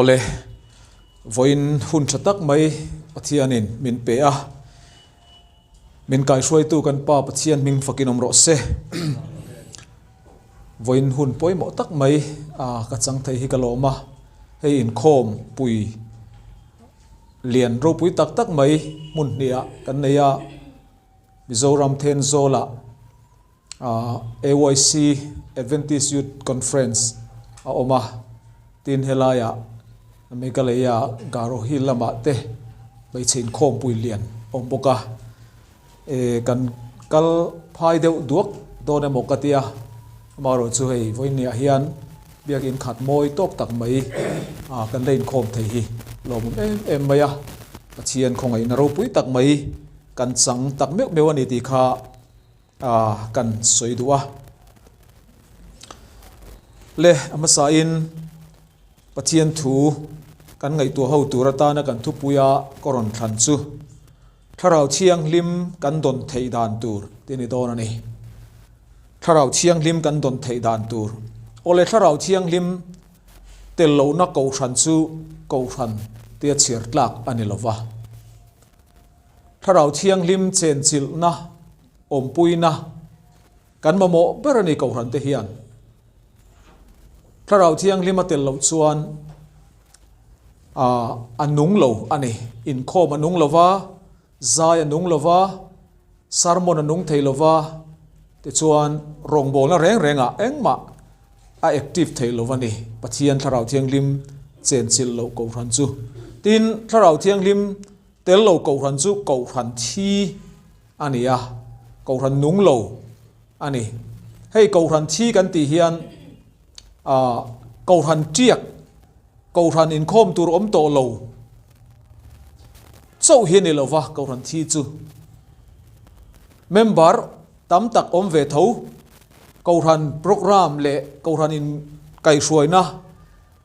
Awle, vawiin hun tha tak mai Pathianin min pe a, min kaihruaitu kan Pa Pathian hming fakin awm rawh se. Vawiin hun pawimawh tak mai ka chang thei hi ka lawm a, hei inkhawm pui lian ropui tak tak mai hmun hnih ah kan nei a, Mizoram Thenzawl ah AYC, Adventist Youth Conference, a awm a, tin helaiah Meghalaya Garo Hill lamah te hmeichhe inkhawmpui lian a awm bawk a, kan kal phai deuh duak dawn emaw ka tia, amaherawh chu hei vawiinniah hian biakin khat mawi tawk tak mai kan la inkhawm thei hi lawmawm em em mai a, Pathian khawngaihna ropui tak mai kan chang tak meuh meuh a ni tih kha A kan sawi duh a. Le a hmasain Pathian thu kan ngaihtuah ho tur atana kan thupuia ka rawn thlan chu Thlarau Thianghlim kan dawn theih dan tur tih a ni dawn a ni. Thlarau Thianghlim kan dawn theih dan tur. Awle Thlarau Thianghlim tel lohna Kohhran chu Kohhran tia chhiar tlak a ni lova. Thlarau Thianghlim chenchilhna, awmpuina kan mamawh ber a ni Kohhran te hian. Thlarau Thianghlim a tel loh chuan a nung lo a ni. Inkhawm a nung lo va, zai a nung lo va, sermon a nung thei lo va, tichuan rawngbawlna reng rengah engmah a active thei lo a ni. Pathian Thlarau Thianghlim chenchilh loh Kohhran chu. Tin, Thlarau Thianghlim Tel lo Kohhran chu Kohhran thi a ni a, Kohhran nung lo a ni. Hei Kohhran thi kan tih hian ah Kohhran tiak, Kohhran inkhawm tur awm tawh lo chauh hi a ni lo va Kohhran thi chu. Member tam tak awm ve tho, Kohhran programme leh Kohhran in kaihhruaina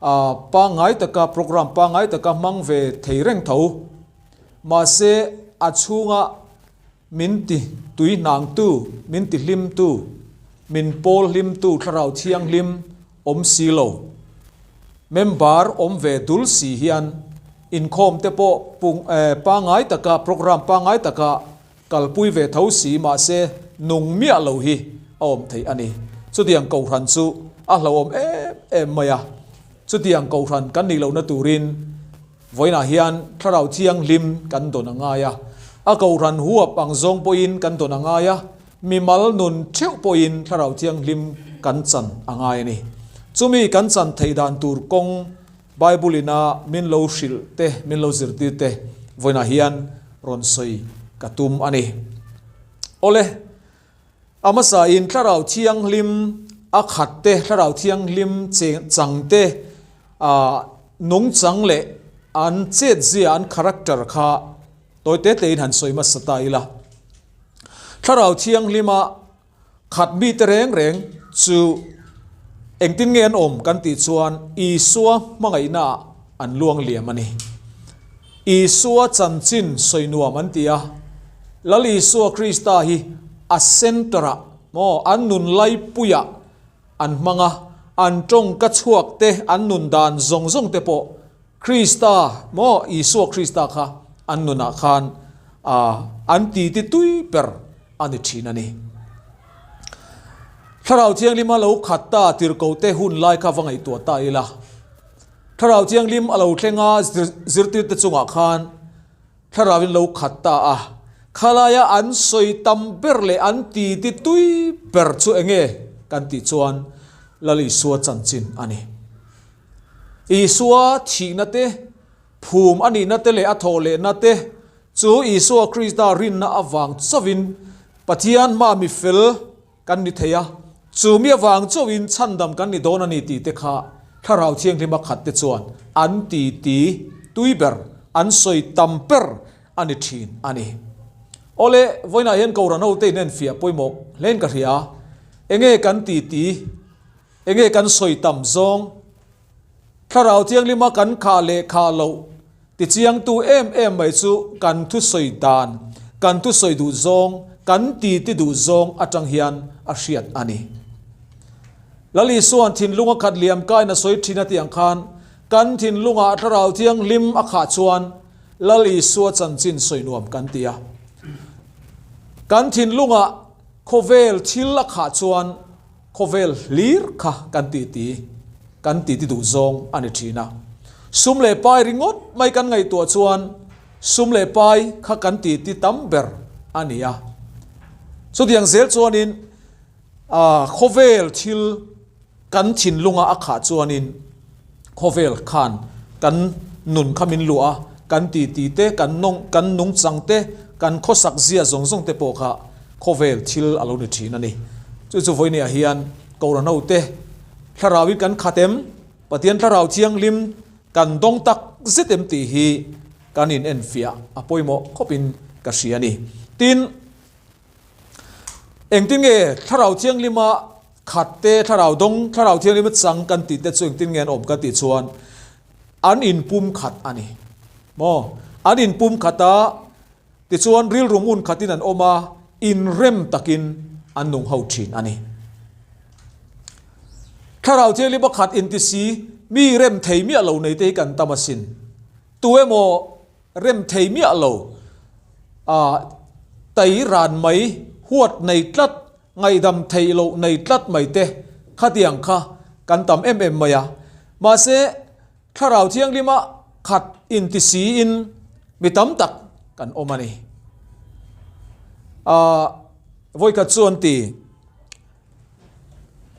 A pangngai taka program pangngai taka hmang ve thei reng tho. Mahse a chhunga min ti tui hnangtu, min ti hlimtu, min pawl hlimtu thlarau thianghlim awm si lo. Member awm ve dul si hian inkhawm te pawh pangngai taka program pangngai taka kalpui ve tho si mahse nung miah lo hi a awm theih a ni. Chutiang Kohhran chu a hlauhawm em em mai a. Chutiang Kohhran kan nih lohna turin vawiinah hian Thlarau Thianghlim kan dawn a ngai a. A Kohhran huap ang zawng pawhin kan dawn a ngai a, mimal nun theuh pawhin Thlarau Thianghlim kan chan a ngai a ni. Chumi kan chan theih dan tur kawng Bible ina min lo hrilh te, min lo zirtir te vawiinah hian rawn sawi ka tum a ni. Awle, a hmasain Thlarau Thianghlim a khat te, Thlarau Thianghlim chang te nungchang leh an chetzia, an character kha tawi te tein han sawi hmasa ta ila. Thlarau Thianghlima Khat mite reng reng chu engtin nge an awm kan tih chuan Isua hmangaihnaah an luang liam a ni. Isua chanchin sawi nuam an ti a, Lal Isua Krista hi a centre-ah maw an nun laipuiah an hmang a, an tawngka chhuak te, an nun dan zawng zawng te pawh Krista maw Isua Krista kha an nunah khan an titi tui ber a ni thin a ni. Thlarau Thianghlim a lo khat ta tirhkohte hun lai kha va ngaihtuah ta ila. Thlarau Thianghlim a lo thleng a zirtirte chungah khan Thlarauin lo khat ta a. Khalaia an sawi tam ber leh an titi tui ber chu enge kan tih chuan Lal Isua chanchin a ni. Isua thihna te, phum a nihna te leh a thawh lehna te, Chu Isua Krista rinna avang chauhin Pathian hmaa mi fel kan ni thei a, chu mi avang chauhin chhandam kan ni dawn a ni tih te kha Thlarau Thianghlima khat te chuan an ti ti tui ber, an sawi tam ber a ni thin a ni. Awle, vawiinah hian Kohhran hote in enfiah pawimawh hlein ka hria. Enge kan ti ti? Enge kan sawi tam zawng? Thlarau Thianghlima kan khah leh khah loh tichiangtu em em mai chu kan thusawi dan, kan thusawi duh zawng, kan titi duh zawng atang hian a hriat a ni. Lal Isua'n thinlung a khat liam kain a sawi thin a tih ang khan Kan thinlungah Thlarau Thianghlim a khah chuan Lal Isua chanchin sawi nuam kan ti a. Kan thinlungah khawvel thil a khah chuan khawvel hlir kha kan ti ti, kan ti ti duh zawng a ni thin a. Sum leh pai ringawt mai kan ngaihtuah chuan sum leh pai kha kan ti ti tam ber a ni a. Chutiang zel chuanin khawvel thil Kan thinlunga a khah chuanin khawvel khan kan nun kha min luah a, kan titi te, kan nawng, kan nungchang te, kan khawsak zia zawng zawng te pawh kha khawvel thil a lo ni thin a ni. Chu chu vawinia hian Kohhran ho te thlarauin kan khat em, Pathian thlarau thianghlim kan dawng tak zet em tih hi kan in enfiah a pawimawh khawpin ka hria a ni. Tin, Engtin nge Thlarau Thianghlima khat te, Thlarau dawng, Thlarau Thianghlima chang kan tih te chu engtin nge an awm kan tih chuan an inpum khat a ni. Maw? An inpum khat a, tichuan rilru ngun khatin an awm a, inrem takin an nung ho thin a ni. Thlarau Thianghlima khat inti si, mi rem thei miah lo nei te hi kan tam asin. Tu emaw Rem thei miah lo. A tai ran mai, huat nei tlat, ngaihdam theih loh nei tlat mai te khatiang kha kan tam em em mai a. Mahse, Thlarau Thianghlima khat inti siin mi tam tak kan awm a ni. A vawikhat chu an ti,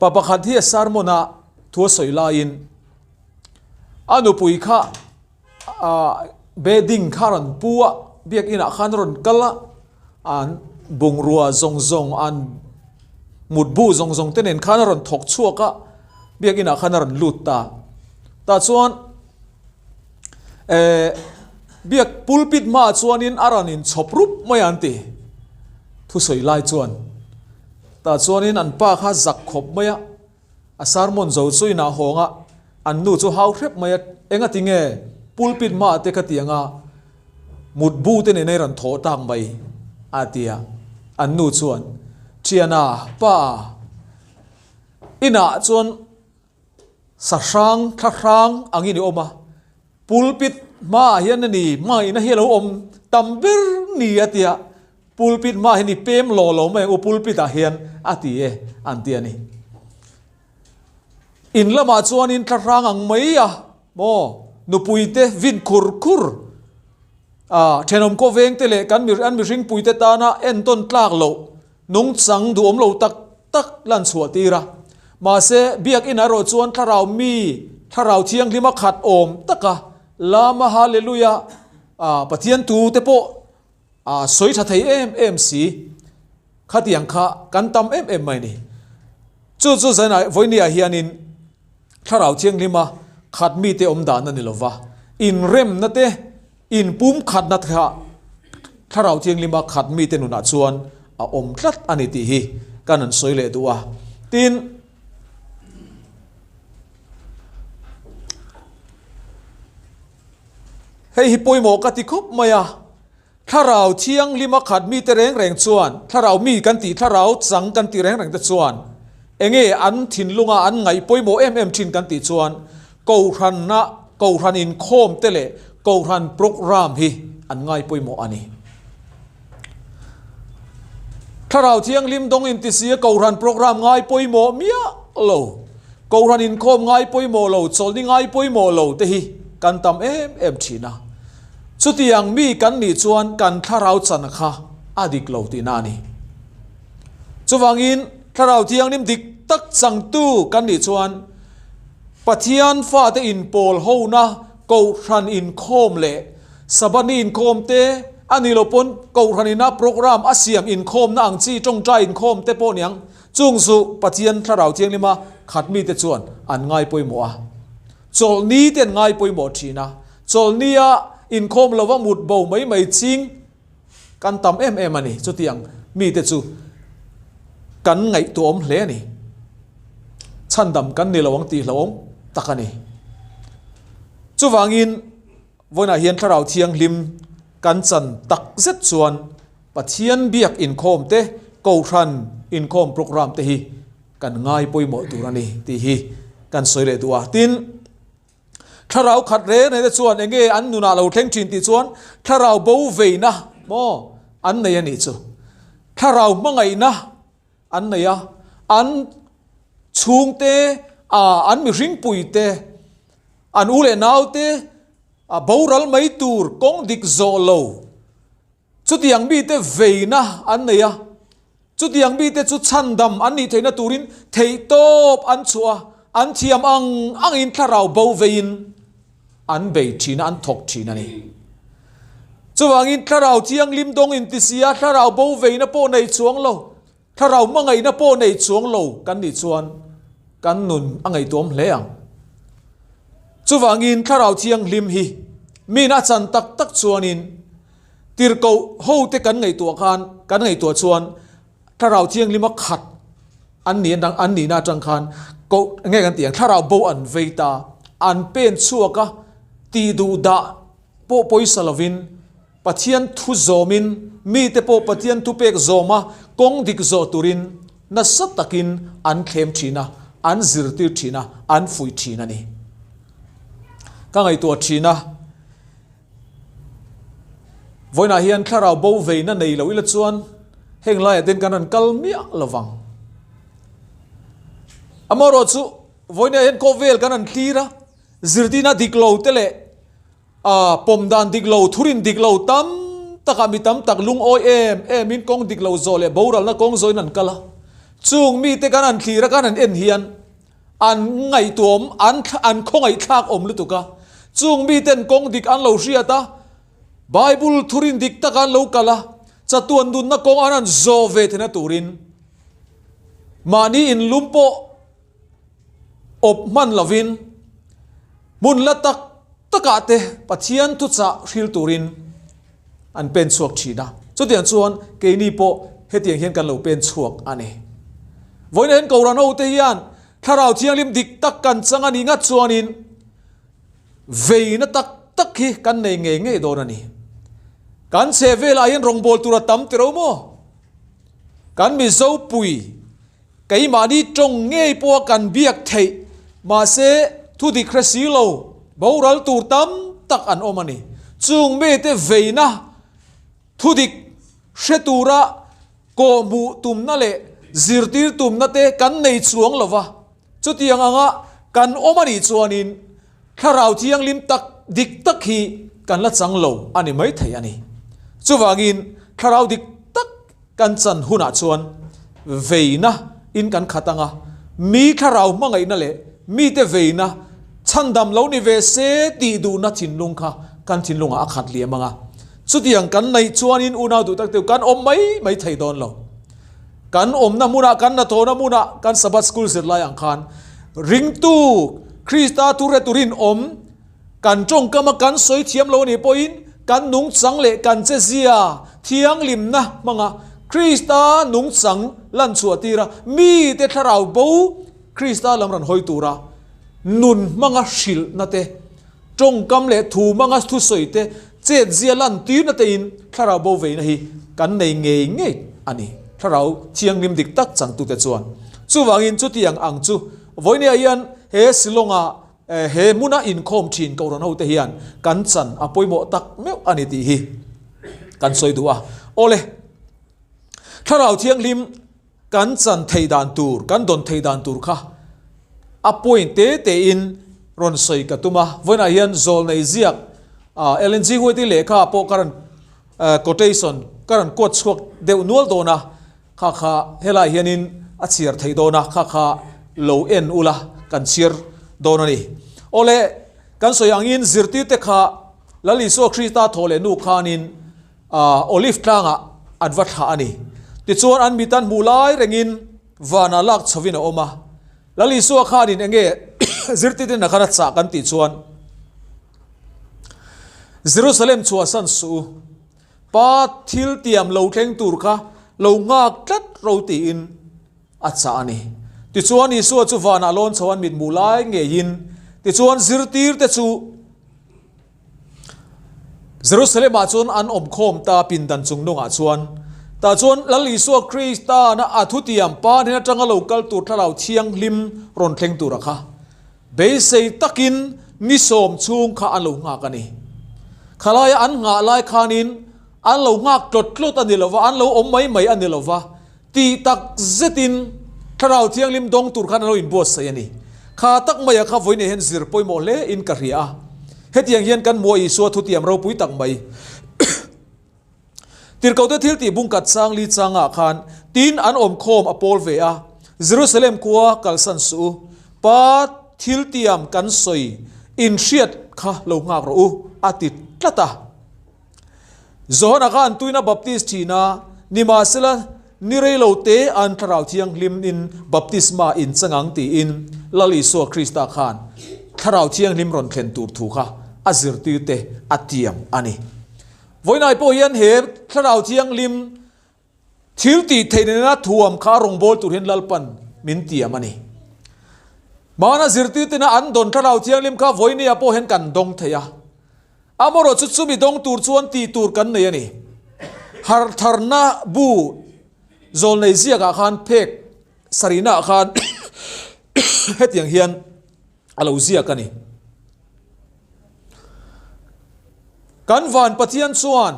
Pa pakhat hi a sermon a thu a sawi laiin a nupui kha Bedding kha rawn pu a, biakin ah khan rawn kal a, an bungrua zawng zawng an mutbu zawng zawng te nen khan a rawn thawk chhuak a, biakin ah khan a rawn lut ta. Tah chuan eh biak pulpit hmaah chuanin a rawn inchhawp rup mai a an ti thusawi lai chuan. Tah chuanin an pa kha zak khawp mai a. A sermon zo chu inah hawng a, an nu chu hau hrep mai a, enga ti nge pulpit hmaah te ka ti ang a, mutbu te nen a i rawn thawh tak mai a ti a, an nu chuan Thiana pa inah chuan sahrang thlahrang angin i awm a, pulpit hmaah hian a ni hmangaihna hi a lo awm tam ber ni a ti a, Pulpit hma hian i pem lo lo mai ang u pulpit ah hian a ti e an ti a ni. In lamah chuanin thlahrang ang mai a maw nupui te vin khur khur a thenawm khawveng te leh kan an mihring pui te tana entawn tlak loh nungchang duhawm lo tak tak lan chhuah tir a. Mahse biakin erawh chuan thlarau mi thlarau thianghlima khat awm taka lama hallelujah a Pathian tu te pawh A sawi tha thei em em si. Khatiang kha kan tam em em mai ni. Chu chu zanah vawinia hianin Thlarau Thianghlima khat mite awm dan a ni lova, inremna te, inpum khatna te kha Thlarau Thianghlima khat mite nunah chuan a awm tlat a ni tih hi kan han sawi leh duh a. Tin, Hei hi pawimawh ka ti khawp mai a, Thlarau Thianghlima khat mite reng reng chuan, Thlarau mi kan tih Thlarau chang kan tih reng reng te chuan enge an thinlunga an ngaih pawimawh em em thin kan tih chuan Kohhranna, Kohhran inkhawm te leh Kohhran programme hi an ngai pawimawh a ni. Thlarau Thianghlim dawng intisia Kohhran programme ngai pawimawh miah lo, Kohhran inkhawm ngai pawimawh lo, chawlhni ngai pawimawh lo te hi kan tam em em thin a. Chutiang mi kan nih chuan kan thlarau chan kha a dik lo tihna a ni. Chuvangin Thlarau Thianghlim dik tak changtu kan nih chuan Pathian fate inpawl hona Kohhran inkhawm leh Sabani inkhawm te a ni lo pawn Kohhran ina program a siam inkhawmna ang chi tawngtai inkhawm te pawh niang chung chu Pathian Thlarau Thianghlima khat mite chuan an ngai pawimawh a. Chawlhni te an ngai pawimawh thin a. Chawlhnia inkhawm lova mut bo mai mai ching kan tam em em a ni. Chutiang mite chu kan ngaihtuahawm hle a ni. Chhandam kan ni lo ang tih hlauhawm tak a ni. Chuvangin Vawiinah hian Thlarau Thianghlim kan chan tak zet chuan Pathian biak inkhawm te, Kohhran inkhawm programme te hi kan ngai pawimawh tur a ni tih hi kan sawi leh duh a. Tin, Thlarau khat reng reng te chuan enge an nunah lo thleng thin tih chuan thlarau bo veina maw an nei a nih chu. Thlarau hmangaihna an nei a, an chhungte, an mihringpui te, an u leh nau te a boral mai tur kawng dik zawh lo. Chutiang mite veina an nei a, chutiang mite chu chhandam an nih theihna turin theihtawp an chhuah a, an thiam ang angin thlarau bo veiin an bei thin a, an thawk thin a ni. Chuvangin thlarau thianghlim dawng inti si a, thlarau bo veina pawh nei chuang lo, thlarau hmangaihna pawh nei chuang lo kan nih chuan kan nun a ngaihtuam hle ang. Chuvangin thlarau thianghlim hi min a chan tak tak chuanin Tirhkoh hote kan ngaihtuah khan, kan ngaihtuah chuan Thlarau Thianghlima khat an ni an nihna atang khan koh nge kan tih ang Thlarau bo an vei ta, an pen chhuak a, tih duh dah pawh pawisa lovin Pathian thu zawmin mite pawh Pathian thupek zawma kawng dik zawh turin nasa takin an thlem thin a, an zirtir thin a, an fuih thin a ni. Ka ngaihtuah thin a. Vawiinah hian thlarau bo veina nei lo ila chuan heng laiah ten kan rawn kal miah lo vang. Amaherawh chu vawiinah hian khawvel kan rawn thlir a, zirtirna dik lo te leh ah pawm dan dik lo, thurin dik lo tam takah mi tam tak lungawi em em in kawng dik lo zawh leh boralna kawng zawhin an kal a. Chung mite kan han thlir a, kan han en hian An ngaihtuam, an an khawngaihthlak awm lutuk a. Chung miten kawng dik an lo hriat a, Bible thurin dik tak an lo kal a, chatuan nunna kawng an han zawh ve theihna turin mahni inlum pawh awp hman lovin hmun la tak takah te Pathian thuchah hril turin an pen chhuak thin a. Chutiang chuan keini pawh hetiang hian kan lo pen chhuak a ni. Vawiin hian Kohhran hote hian Thlarau Thianghlim dik tak kan chang a nih ngat chuanin veina tak tak hi kan nei ngei ngei dawn a ni. Kan chhe velah hian rawngbâwl tur a tam tiro maw? Kan Mizopui Keimahni tawng ngei pawha kan biak theih, mahse thu dik hre si lo, boral tur tam tak an awm a ni. Chung mite veina thu dik hre tura kawhhmuh tumna leh zirtir tumna te kan nei chuang lo va, chutiang anga kan awm a nih chuanin Thlarau Thianghlim tak dik tak hi kan la chang lo a ni maithei a ni. Chuvangin Thlarau dik tak Kan chan hunah chuan veina in kan khat ang a, mi thlarau hmangaihna leh mite veina chhandam lo ni ve se tih duhna thinlung kha kan thinlungah a khat liam ang a. Chutiang kan neih chuanin unau duh tak deuh kan awm mai mai thei dawn lo. Kan awmna hmunah, kan hnathawhna hmunah, kan Sabbath School zirlai ang khan ringtu Krista thu hre turin awm Kan tawngkama kan sawi thiam lo anih pawhin kan nungchang leh kan chezia thianghlimna hmanga Krista nungchang lan chhuah tira mite thlarau bo Krista lam rawn hawi tura nun hmanga hrilhna te, tawngkam leh thu hmanga thusawi te, chetzia lan tirna tein thlarau bo veina hi kan nei ngei ngei a ni. Thlarau thianghlim dik tak changtute chuan. Chuvangin chutiang ang chu vawinia hian he Shillong-ah He hmuna inkhawm thin Kohhran hote hian kan chan a pawimawh tak meuh a ni tih hi kan sawi duh a. Awle, Thlarau Thianghlim kan chan thei dan tur, kan dawn thei dan tur kha a point te tein rawn sawi ka tum a. Vawiinah hian zawlnei ziak Ellen G. White-i lehkha pawh ka rawn quotation ka rawn quote chhuak deuh nual dawn a. Kha kha helai hianin a chhiar theih dawn a, kha kha lo en ula kan chhiar dawn a ni. Awle, kan sawi angin zirtirte kha Lal Isua Krista thawh leh nu khanin Olive tlangah an va thlah a ni. Tichuan an mit an hmuh lai rengin vanah lak chhovin a awm a. Lal Isua khanin enge zirtirte na khan a chah kan tih chuan Jerusalem chhuahsan suh u. Pa thil tiam lo thleng tur kha lo nghak tlat ro tiin a chah a ni. Tichuan Isua chu vanah lawn chho an mitmu lai ngeiin tichuan zirtirte chu Jerusalem-ah chuan an awm khawm ta pindan chung nungah chuan. Tah chuan Lal Isua Krista na a thutiam Pa hnen atanga lo kal tur Thlarau Thianghlim rawn thleng tura kha beisei takin. ni sawm chhung kha an lo nghak a ni. Khalaia an nghah lai khanin an lo nghak tlawt tlawt a ni lo va, an lo awm mai mai a ni lo va, tih tak zetin Thlarau Thianghlim dawng tur khan an lo inbuatsaih a ni. Kha tak maia kha vawiin hian zir pawimawh hle in ka hria a. Hetiang hian kan Muah Isua thutiam ropui tak mai. Tirhkohte thil tih bungkat chang li changah khan tin an awm khawm a pawl ve a, Jerusalem khua kalsan suh u, Pa thil tiam kan sawi inhriat kha lo nghak rawh u, a ti tlat a. Johana khan tuina baptist thin a, nimahsela ni rei lo te an Thlarau Thianghlim in baptisma in chang ang tiin Lal Isua Krista khan Thlarau Thianghlim rawn thlen tur thu kha a zirtirte a tiam a ni. Vawiinai pawh hian he Thlarau Thianghlim thil tih theih nena thuam kha a rawngbâwl tur hian Lalpan min tiam a ni. Hmana zirtirtena an dawn Thlarau Thianghlim kha vawinia pawh hian kan dawng thei a. Amaherawhchu chumi dawng tur chuan tih tur kan nei a ni. Harhtharna bu zawlnei ziakah khan phek sarihnaah khan hetiang hian a lo ziak a ni. Kan van Pathian chuan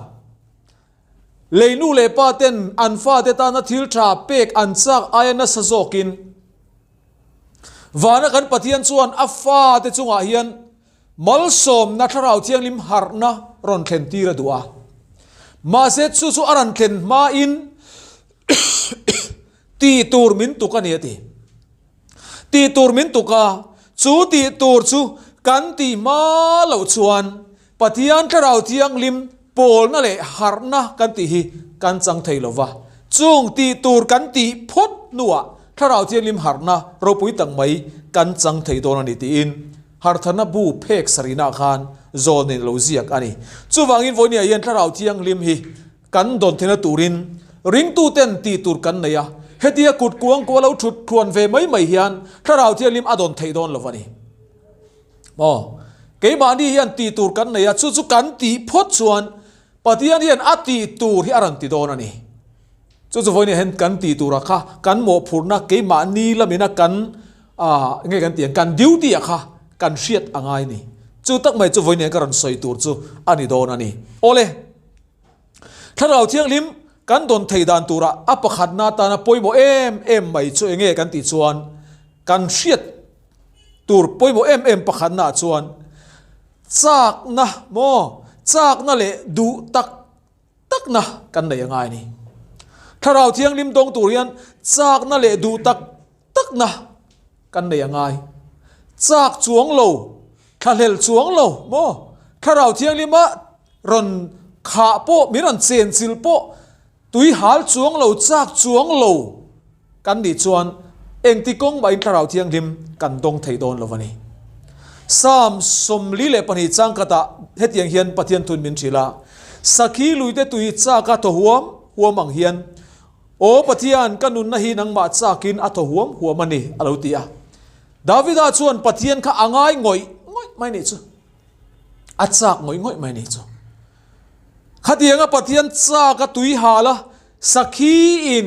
lei nu leh pa ten an fate tana thil tha pek an chak aia nasa zawkin vana kan Pathian chuan a fate chungah hian malsawmna thlarau thianghlim harhna rawn thlen tir a duh a. Mahse chu chu a rawn thlen hmain tih tur min tuk a ni a ti. Tih tur min tuk a, chu tih tur chu kan tih hma loh chuan Pathian Thlarau Thianghlim pawlna leh harhna kan tih hi kan chang thei lo va. Chung tih tur kan tih phawt hnuah Thlarau Thianghlim harhna ropui tak mai kan chang thei dawn a ni tiin Harthana bu phek sarihnaah khan zawn in lo ziak a ni. Chuvangin vawinia hian Thlarau Thianghlim hi Kan dawn theihna turin ringtuten tih tur kan nei a, hetia kut kuang kual lo thut thluan ve mai mai hian Thlarau Thianghlim a dawn theih dawn lo a ni. Maw? Keimahni hian tih tur kan nei a, chu chu kan tih phawt chuan Pathian hian a tih tur hi a rawn ti dawn a ni. Chu chu vawiin hian kan tih turah kha kan mawhphurhna keimahni lamina kan ah nge kan tih ang kan duty ah kha kan hriat a ngai a ni. Chu tak mai chu vawiin hian ka rawn sawi tur chu a ni dawn a ni. Awle! Thlarau Thianghlim kan dawn thei dan turah a pakhatna atana pawimawh em em mai chu enge kan tih chuan kan hriat tur pawimawh em em pakhatna ah chuan chakna maw chakna leh duh tak takna kan nei angai a ni. Thlarau Thianghlim dawng tur hian chakna leh duh tak takna kan nei angai. Chak chuang lo, thlahlel chuang lo maw Thlarau Thianghlima Rawn khah pawh, min rawn chenchilh pawh tui hal chuang lo, chak chuang lo kan nih chuan engti kawng mahin Thlarau Thianghlim kan dawng thei dawn lo a ni. Psalm 42 changkhatah hetiang hian Pathian thun min hrilh a, Sakhi luite tui chaka thaw huam huam ang hian, Aw Pathian, ka nunna hi nangmah chakin a thaw huam huam a ni, a lo ti a. Davida chuan Pathian kha a ngai ngawih ngawih mai nih chu. A chak ngawih ngawih mai ni chu. Khatianga Pathian chak a tui hal a, sakhi in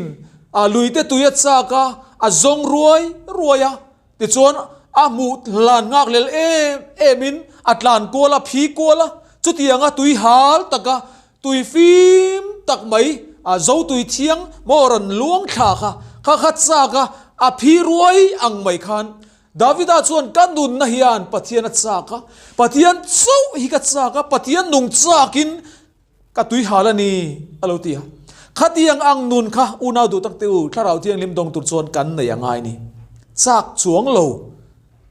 a luite tui a chak a, a zawng ruai ruai a, tichuan a hmuh hlan nghak lel em em in a tlan kual a, phi kual a, chutianga tui hal tak a, tui fim tak mai a zo tui thiang maw rawn luang thla kha, kha kha chak a, a phi ruai ang mai khan Davida chuan ka nunna hian Pathian a chak a, Pathian chauh hi ka chak a, Pathian nung chakin ka tui hal a ni, a lo ti a. Khatiang ang nun kha unau duh tak te u, Thlarau Thianghlim dawng tur chuan kan nei a ngai ni. Chak chuang lo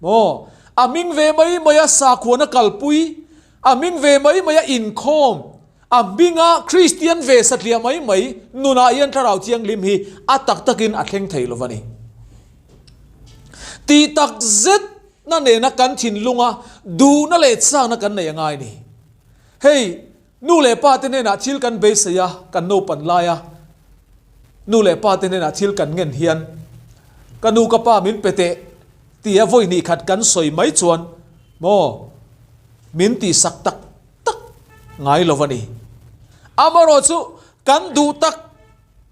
maw? A hming ve mai mai a sakhuana kalpui, a hming ve mai mai a inkhawm, a hminga Kristian ve satliah mai mai nunah hian Thlarau Thianghlim hi a tak takin a thleng thei lo va ni. Tih tak zetna nena kan thinlunga duhna leh chakna kan nei a ngai ni. Hei, nu leh pa te hnenah thil kan beisei a, kan naupan laia nu leh pa te hnenah thil kan ngen hian ka nu ka pa min pe teh tia vawi hnih khat kan sawi mai chuan maw min tihsak tak tak ngai lo a ni. Amaherawhchu chu kan duh tak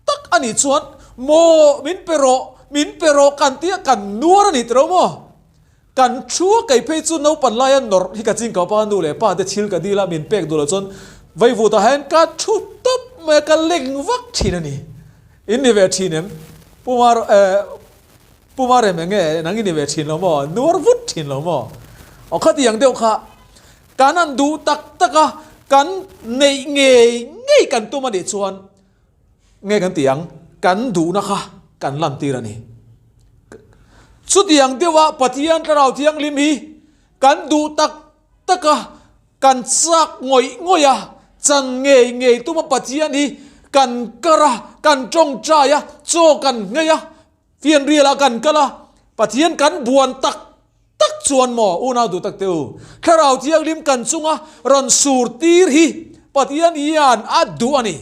tak a nih chuan maw min pe rawh, min pe rawh kan tia kan nuar a ni tiro maw? Kan thu a kei phei chu naupan laia nawrh hi ka ching ka pa nu leh pa te thil ka dil a min pek duh loh chuan vaivutah hian ka thu tawp mai a ka leng vak thin a ni. In ni ve thin em? Pu Mar eh Pu Marem eng nge nang i ni ve thin lo maw? Nuar vut thin lo maw? Aw khatiang deuh kha kan han duh tak tak a kan neih ngei ngei kan tum a nih chuan Nge kan tih ang? Kan duhna kha kan lantir a ni. Chutiang deuha Pathian Thlarau Thianghlim hi kan duh tak tak a, kan chak ngawih ngawih a, chan ngei ngei tuma Pathian hi kan kar a, kan tawngtai a, chaw kan nghei a, fianrialah kan kal a, Pathian kan buan tak tak chuan maw unau duh tak te u, Thlarau Thianghlim kan chunga rawn sur tir hi Pathian hian a duh a ni.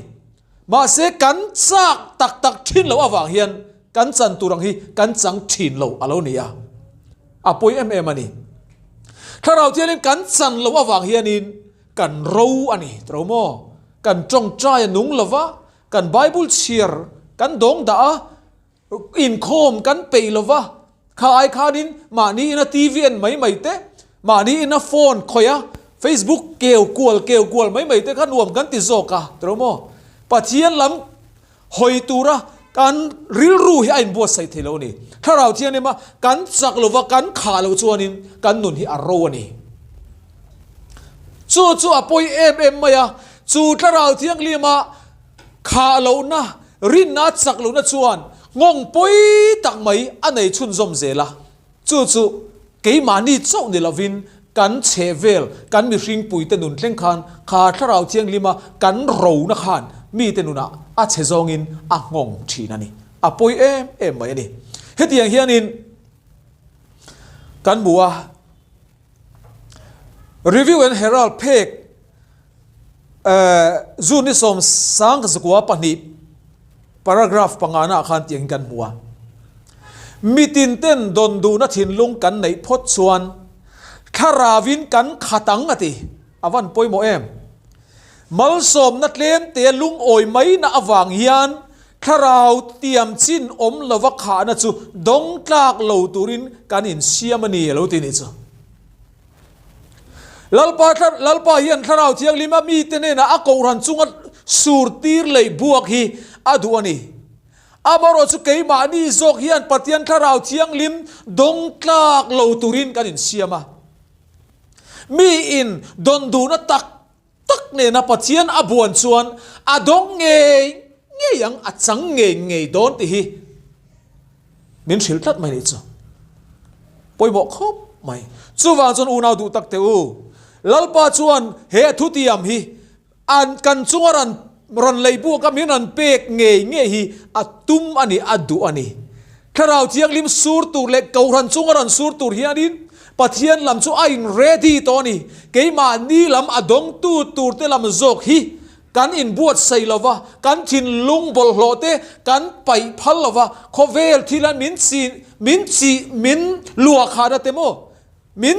Mahse kan chak tak tak thin loh avang hian kan chan tur ang hi kan chang thin lo a lo ni a, a pawi em em a ni. Thlarau Thianghlim kan chan loh avang hianin kan ro a ni tro maw? Kan tawngtai a nung lova, kan Bible chhiar kan dawng dah a, Inkhawm kan peih lo va, kha ai khanin mahni ina TV en mai mai te, mahni ina phone khawih a, Facebook keu kual keu kual mai mai te kha nuam kan ti zawk a, tiro maw? Pathian lam hawi tura kan rilru hi a inbuatsaih thei lo a ni. Thlarau Thianghlim a kan chak lo va, kan khah loh chuanin kan nun hi a ro a ni. Chu chu a pawi em em mai a, chu Thlarau Thianghlim a Khah lohna, rinna chak lohna chuan nghawng pawi tak mai a nei chhunzawm zel a. Chu chu keimahni chauh ni lovin kan chheh vel, kan mihring puite nun thleng khan kha Thlarau Thianghlima kan rona khan mite nunah a chhe zawngin a nghawng thin a ni. A pawi em em mai a ni. Hetiang hianin kan hmu a. Review and Herald phek June ni 19 paragraph pangana ah khan tiangin kan hmu a. Mitin ten dawn duhna thinlung kan neih phawt chuan thlaravin kan khat ang a ti. A van pawimawh em? Malsawmna tlem te lungawi maina avang hian thlarau tiam chin awm lova khahna chu dawng tlak lo turin kan insiam a ni a lo ti nih chu. Lalpa Lalpa hian Thlarau Thianghlim a mite hnenah a kohhran chunga sur tir leh buak hi a duh a ni. Amaherawh chu keimahni zawk hian Pathian Thlarau Thianghlim dawng tlak lo turin kan insiam a. Miin dawn duhna tak tak nena Pathian a buan chuan a dawng ngei ngei ang, a chang ngei ngei dawn tih hi min hrilh tlat mai nih chu. Pawimawh khawp mai. Chuvang chuan unau duh tak teh u, Lalpa chuan he a thutiam hi an kan chunga rawn rawn lei buaka min rawn pek ngei ngei hi a tum a ni, a duh a ni. Thlarau Thianghlim sur tur leh Kohhran chunga rawn sur tur hianin Pathian lam chu a in ready tawh a ni. Keimahni lam a dawngtu turte lam zawk hi kan inbuatsaih lo va, kan thinlung bawlhhlawh te kan paih phal lo va, khawvel thila min chi min chi min luahkhahna te maw min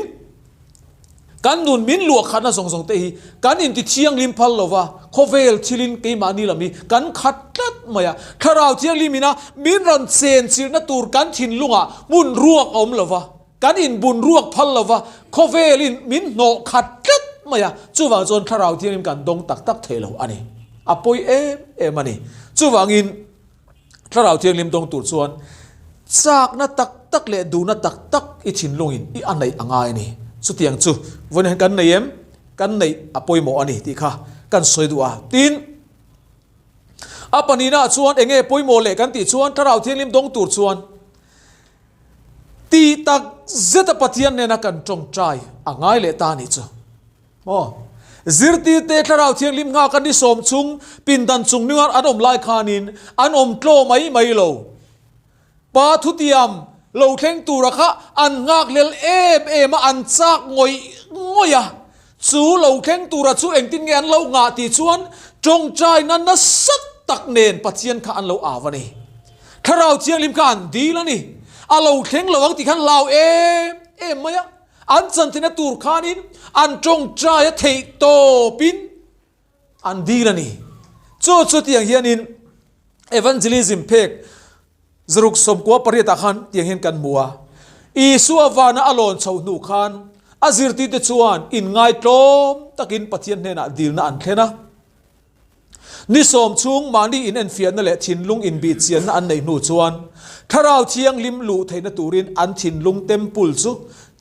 kan nun min luahkhahna zawng zawng te hi kan inti thianghlim phal lo va, khawvel thilin keimahni lam hi kan khat tlat mai a. Thlarau Thianghlim ina min rawn chenchilhna tur kan thinlungah hmun ruak a awm lo va. Kan inbun ruak phal lo va, khawvelin min hnawh khat tlat mai a, chuvang chuan Thlarau Thianghlim kan dawng tak tak thei lo a ni. A pawi em em a ni. Chuvangin Thlarau Thianghlim dawng tur chuan chakna tak tak leh duhna tak tak i thinlungin i a neih a ngai a ni. Chutiang chu vawiin hian kan nei em? Kan neih a pawimawh a ni tih kha kan sawi duh a. Tin, a pahnihnaah chuan eng nge pawimawh leh kan tih chuan Thlarau Thianghlim dawng tur chuan Tih tak zeta Pathian nena kan tawngtai a ngai leh ta a nih chu. Aw. Zirtirte Thlarau Thianghlim nghak a ni sawm chung pindan chung nunga an awm lai khanin an awm tlaw mai mai lo. Pa thutiam lo thleng tura kha an nghakhlel em em a, an chak ngawih ngawih a. Chu lo thleng tura chu engtin nge an lo ngah tih chuan tawngtaina nasa tak nen Pathian kha an lo au a ni. Thlarau Thianghlim kha an dil a ni. A lo thleng lo ang tih khan hlau em em mai a. An chanchina tur khanin an tawngtai a theih tawpin an dil a ni. Chu chu tiang hianin Evangelism phek 68 ah khan tiang hian kan hmu a. Isua vana a lawn chhoh hnu khan a zirtirte chuan inngaitlawm takin Pathian hnenah dilna an thlen a. Ni sawm chhung mahni inenfiahna leh thinlung inbihchianna an neih hnu chuan Thlarau Thianghlim luh theihna turin an thinlung temple chu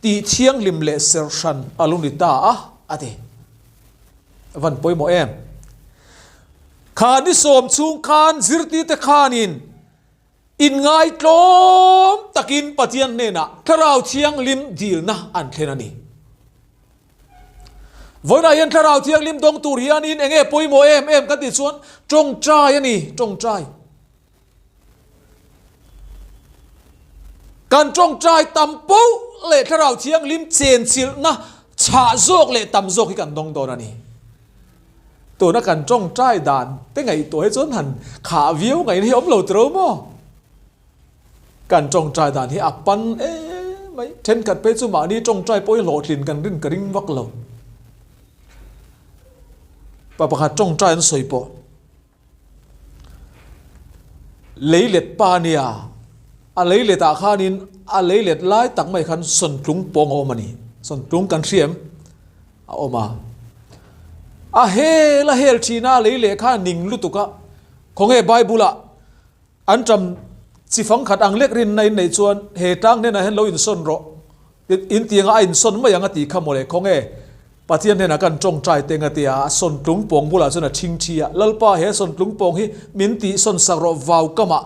tih thianghlim leh serh hran a lo ni ta a, a ti. A van pawimawh em? Kha ni sawm chhung khan zirtirte khanin Inngaitlawm takin Pathian hnenah Thlarau Thianghlim dilna an thlen a ni. Vawiinah hian Thlarau Thianghlim dawng tur hianin eng nge pawimawh em em kan tih chuan tawngtai a ni, tawngtai. Kan tawngtai tam poh leh Thlarau Thianghlim chenchilhna chhah zawk leh tam zawk hi kan dawng dawn a ni. Tuna kan tawngtai dan te ngaihtuah hi chuan han khah viau ngaihna hi a awm lo tiro maw? Kan tawngtai dan hi a pan em mai. Thenkhat phei chu mahni tawngtai pawh hi hlawhtlin kan rin ka ring vak lo. Pa pakhat tawngtai an sawi pawh. Leilet pa nia, a leilet ah khanin a leilet lai tak mai khan sawntlung pawng a awm a ni. Sawntlung kan hria em? A awm a. A hel a hel thin a, leileh kha a ning lutuk a. Khawnge Bible ah an ṭam chi fang khat ang lek rinna in neih chuan he tlang hnenah hian lo insawn rawh. In tiangah a insawn mai ang a tih kha mawle. Khawnge Pathian hnenah kan tawngtai teng a ti a, a sawntlung pawng bulah chuan a thing thi a, Lalpa he sawntlung pawng hi min tih sawn sak rawh vau kamah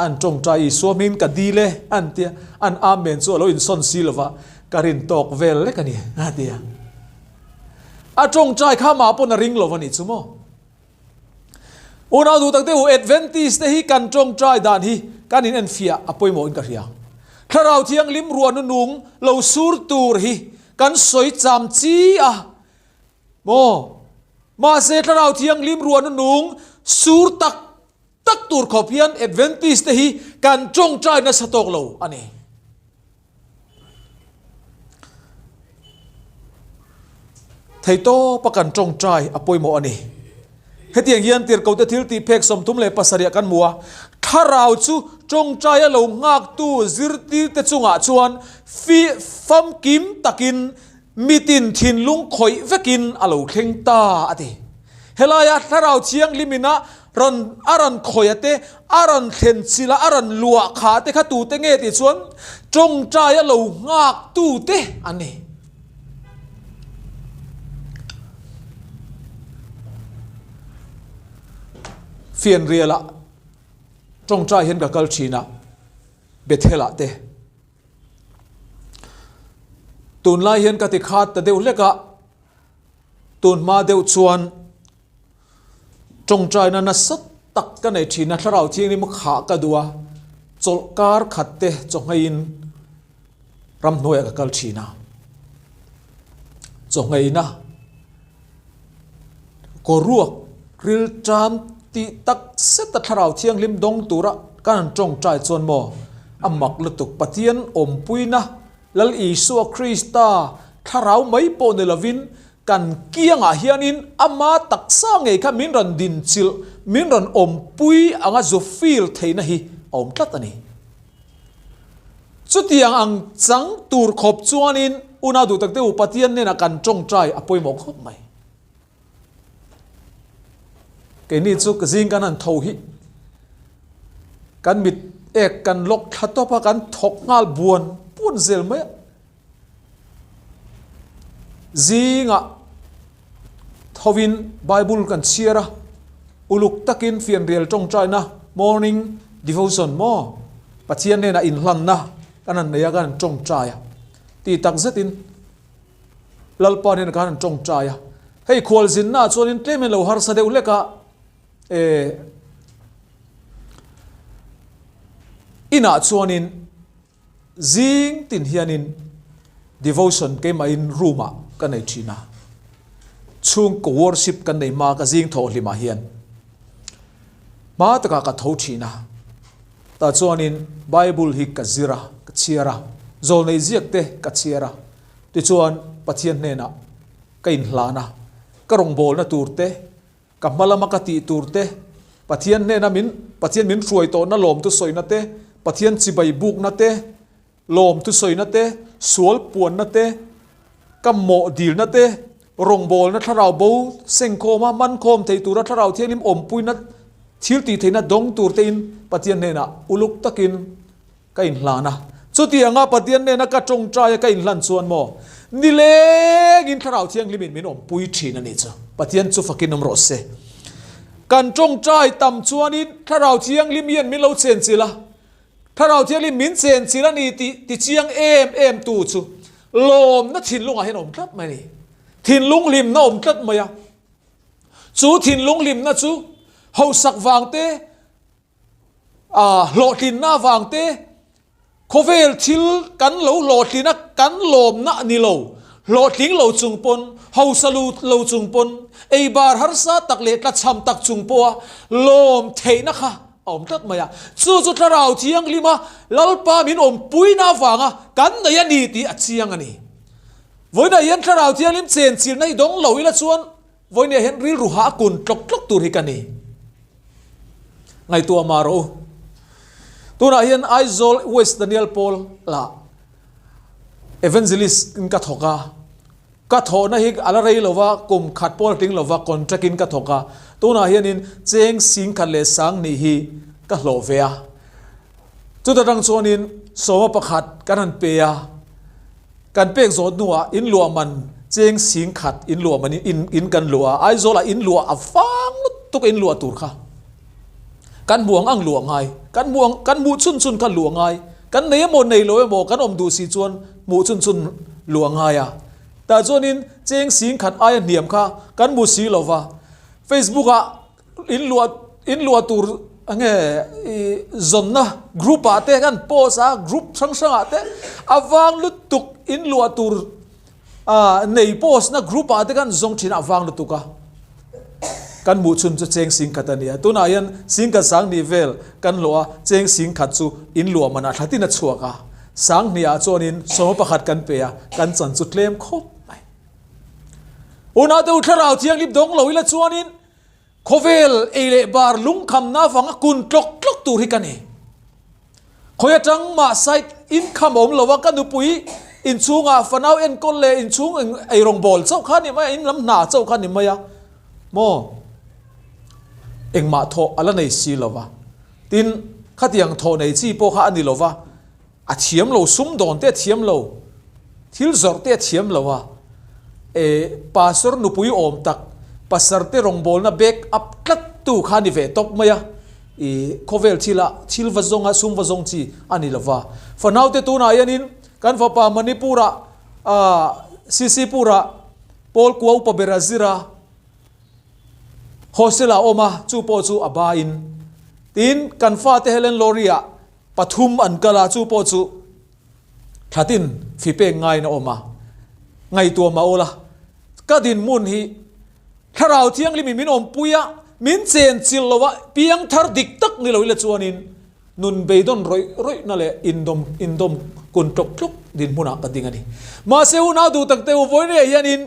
an tawngtai Isua hmingin ka dil e an ti a, an Amen chu a lo insawn si lova ka rin tawk vel lek a ni a ti a. A tawngtai kha mah pawn a ring lo a nih chu maw? Unau duh tak te u, Adventist te hi kan tawngtai dan hi kan in enfiah a pawimawh in ka hria. Thlarau Thianghlim ruahna nung lo sur tur hi kan sawi cham chi a maw? Mahse Thlarau Thianghlim ruahna nung sur tak tak tur khawp hian Adventist te hi kan tawngtai nasa tawk lo a ni. Theitawpa kan tawngtai a pawimawh a ni. Hetiang hian tirhkote thil tih phek 37 ah kan hmu a, Thlarau chu tawngtaia lo nghaktu zirtirte chungah chuan fi famkim takin mitin thinlung khawih vekin a lo thleng ta a ti. Helaia Thlarau Thianghlim ina rawn a rawn khawih a te, a rawn thlen chilh a, a rawn luah kha te kha tute nge tih chuan tawngtai a lo nghak tute an ni. Fianrialah tawngtai hian ka kal thin a, Bethel-ah te. Tunlai hian ka ti khat ta deuh hlek a. Tun hma deuh chuan tawngtaina nasa tak ka nei thin a, Thlarau Thianghlim khah ka duh a, chawlh kar khat te chawhngeiin ramhnuaiah ka kal thin a. Chawhngeina kaw ruak ril tan tih tak zet a Thlarau Thianghlim dawng tura kan han tawngtai chuan maw a mak lutuk Pathian awmpuina Lal Isua Krista thlarau mai pawh ni lovin kan kiangah hianin ama taksa ngei kha min rawn dinchilh, min rawn awmpui anga zu feel theihna hi a awm tlat a ni. Chutiang ang chang tur khawp chuanin unau duh tak deuh Pathian hnenah kan tawngtai a pawimawh khawp mai. Keini chu ka zing kan han tho hi kan mit ek kan lawk thla tawp a, kan thawk nghal buan buan zel mai a. Zingah thovin Bible kan chhiar a, uluk takin fianrial tawngtaina morning devotion maw Pathian hnenah inhlanna kan han nei a, kan han tawngtai a tih tak zetin Lalpa nen khan an tawngtai a, hei khualzinna ah chuanin tlem in lo harsa deuh hlek a, eh inah chuanin zing tin hianin devotion keimahin room ah ka nei thin a, chhungkaw worship kan nei hma ka zing thawh hlim ah hian hma takah ka tho thin a, tah chuanin bible hi ka zir a, ka chhiar a, zawlnei ziak te ka chhiar a. Tichuan, Pathian hnenah ka inhlan a, ka rawngbawlna tur te, ka hma lama ka tih tur te, Pathian hnena min Pathian min hruai tawhna lawmtu sawina te, Pathian chibai bukna te, Lawm thusawina te, sual puanna te, ka mawh dilna te, rawngbawlna thlarau bo sengkhawma mankhawm thei tura thlarau thianghlim awmpuina thil tih theihna dawng tur tein Pathian hnenah uluk takin ka inhlan a. Chutianga Pathian hnena ka tawngtaia ka inhlan chuan maw nilengin thlarau thianghlimin min awmpui thin a nih chu. Pathian chu fakin awm rawh se. Kan tawngtai tam chuanin thlarau thianghlim hian min lo chenchilh a. Thlarau Thianghlim min chenchilh a ni tih tichiang em em tu chu lawmna thinlungah hian a awm tlat mai a ni. Thinlung hlimna a awm tlat mai a. Chu thinlung hlimna chu hausak vang te, hlawhtlinna vang te, khawvel thil kan lo hlawhtlina kan lawmna a ni lo. Hlawhtling lo chung pawn, hausa lo chung pawn, eibar harsa tak leh tlachham tak chung pawha lawm theihna kha a awm tlat mai a. Chu chu Thlarau Thianghlima Lalpa min awmpuina avanga kan nei a ni tih a chiang a ni. Vawiinah hian Thlarau Thianghlim chenchilna hi dawng lo ila chuan vawiinah hian rilru hah a kun tlawk tlawk tur hi ka ni. Ngaihtuah mah rawh u. Tunah hian Aizawl West Daniel Paul lah Evangelist in ka thawk a. Ka thawhna hi a la rei lo va, kum khat pawh a la tling lo va, contract in ka thawk a. Tunah hianin cheng sing khat leh sang nih hi ka hlawh ve a. Chuta tang chuanin sawma pakhat kan han pe a, kan pek zawh hnuah in luah man cheng sing khat in luah man in in kan luah a, Aizawlah in luah a vang lutuk in luah tur kha. Kan hmuh ang ang luah ngai, kan hmuh ang kan hmuh chhun chhun kha luah ngai, kan nei emaw nei lo emaw kan awm duh si chuan hmuh chhun chhun luah ngai a. Tah chuanin cheng sing khat aia hniam kha kan hmu si lo va, Facebook ah in luah in luah tur enge i zawnna group ah te kan post a, group hrang hrang ah te a vang lutuk in luah tur A nei post na group ah te kan zawng thin a vang lutuk a, kan hmuh chhun chu cheng sing khat a ni a, tunah hian sing khat sang hnih vel kan hlawh a, cheng sing khat chu in luah manah thla tin a chhuak a, sang hnih ah chuanin sawma pakhat kan pe a, kan chan chu tlem khawp mai. Unau te u thlarau thianghlim dawng lo ila chuanin Khawvel ei leh bar lungkhamna avanga kun tlawk tlawk tur hi ka ni. Khawi atang mah side income a awm lo a, ka nupui inchhungah fanau enkawl leh inchhung eirawng bawl chauh kha a ni mai a, in lam hna chauh kha a ni mai a maw? Engmah thawh a la nei si lo va. Tin, khatiang thawh nei chi pawh kha a ni lo va. A thiam lo, sumdawn te a thiam lo, thil zawrh te a thiam lo a, e pastor nupui awm tak, pastor te rawngbawlna back up tlat tu kha a ni ve tawp mai a, i khawvel thil ah thil va zawng a, sum va zawng chi a ni lo va. Fanau te tunah hianin kan fapa Manipur ah ah Sisipur ah Paul Kua upa ber a zir a, hostel ah a awm a, chu pawh chu a ba in. Tin, kan fate Helen Lorry ah Pathum an kal a, chu pawh chu thlatin fi pek ngaiin a awm a, ngaihtuah mah ula, ka dinhmun hi Thlarau Thianghlimin min awmpui a, min chenchilh lo a, piangthar dik tak ni lo ila chuanin nun beidawn rawih rawihna leh indawm indawm kun tlawk tlawk dinhmunah ka ding a ni. Mahse unau duh tak te u, vawiin hianin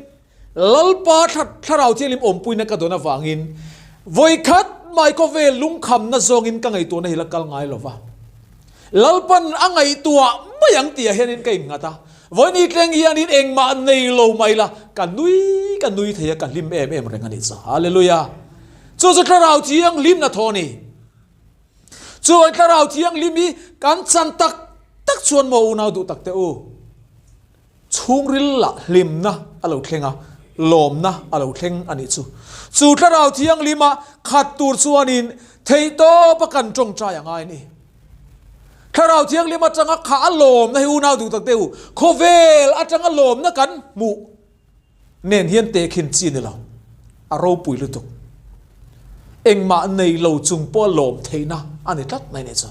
Lalpa Thlarau Thianghlim awmpuina ka dawn avangin vawikhat mai khawvel lungkhamna zawngin ka ngaihtuahna hi la kal ngai lo va. Lalpan a ngaihtuah mai ang tihah hianin ka innghat a. Vawini tleng hianin engmah nei lo mai la, ka nui ka nui thei a, ka hlim em em reng a nih chu. Hallelujah! Chu chu Thlarau Thianghlimna thaw a ni. Chuan Thlarau Thianghlim hi kan chan tak tak chuan maw unau duh tak teh u? Chhungril lah hlimna a lo thleng a, lawmna a lo thleng a nih chu. Chu Thlarau Thianghlima khat tur chuanin theihtawpa kan tawngtai a ngai a ni. Thlarau Thianghlim atanga kha a lawmna hi unau duh tak deuh, khawvel atanga lawmna kan hmuh nen hian tehkhin chi ni lo, a ropui lutuk. Engmah nei lo chung pawha lawm theihna a ni tlat mai nih chu.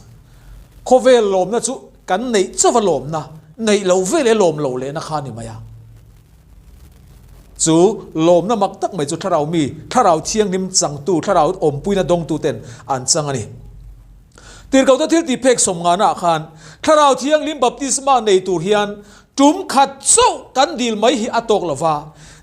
Khawvel lawmna chu kan neih chauha lawmna, neih lo ve leh lawm lo lehna kha a ni mai a. Chu lawmna mak tak mai chu thlarau mi, thlarau thianghlim changtu, thlarau awmpuina dawngtu ten an chang a ni. Tirhkohte thil tih phek sawmngana ah khan thlarau thianghlim baptisma nei tur hian Tum khat chauh kan dil mai hi a tawk lo va.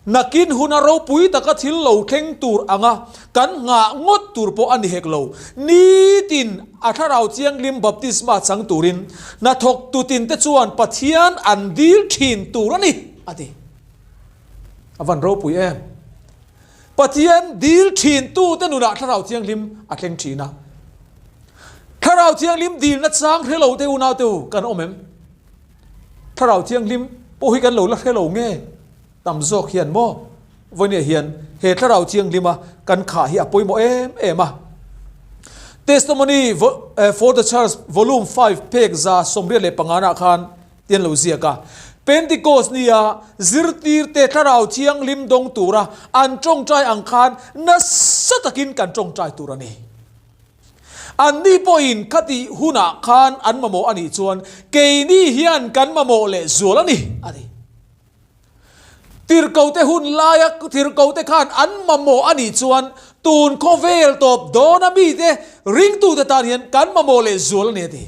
Nakin huna ropui taka thil lo thleng tur anga kan nghah ngawt tur pawh a ni hek lo. Nitin a Thlarau Thianghlim baptisma chang turin hnathawk tutin te chuan Pathian an dil thin tur a ni, a ti. A van ropui em? Pathian dil thin tute nunah Thlarau Thianghlim a thleng thin a. Thlarau Thianghlim dilna chang hre lo te unau te u kan awm em? Thlarau Thianghlim pawh hi kan lo la hre lo nge? Tam zawk hian maw? Vawinia hian he Thlarau Thianghlima kan khah hi a pawimawh em em a. Testimony for the Church Volume 5 phek 185 ah khan ti an lo ziak a. Pentecost nia zirtirte Thlarau Thianghlim dawng tura an tawngtai ang khan nasa takin kan tawngtai tur a ni. Anni pawhin khatih hunah khan an mamawh a nih chuan keini hian kan mamawh leh zual a ni, a ti. Tirhkohte hun laia tirhkohte khan an mamawh a nih chuan tun khawvel tawp dawna mite ringtute tan hian kan mamawh leh zual a ni, a ti.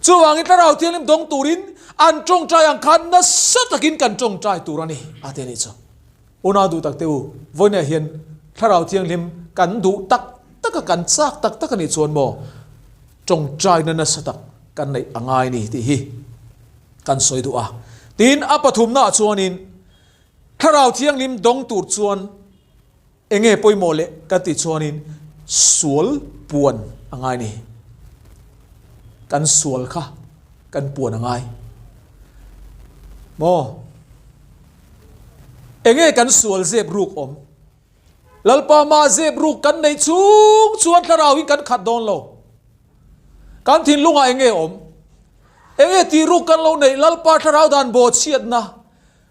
Chuvangin Thlarau Thianghlim dawng turin an tawngtai ang khan nasa takin kan tawngtai tur a ni, a ti a nih chu. Unau duh tak te u, vawiinah hian Thlarau Thianghlim kan duh tak tak a, kan chak tak tak a nih chuan maw tawngtaina nasa tak kan neih a ngai a ni tih hi kan sawi duh a. Tin, a pathumnaah chuanin Thlarau Thianghlim dawng tur chuan Enge pawimawh leh ka ti chuanin sual puan a ngai ni. Kan sual kha kan puan a ngai. Maw? Enge kan sual zep ruk awm? Lalpa mah zep ruk kan neih chung chuan thlarau in kan khat dawn lo. Kan thinlungah enge awm? Enge tih ruk kan lo neih Lalpa thlarau dan bawhchhiatna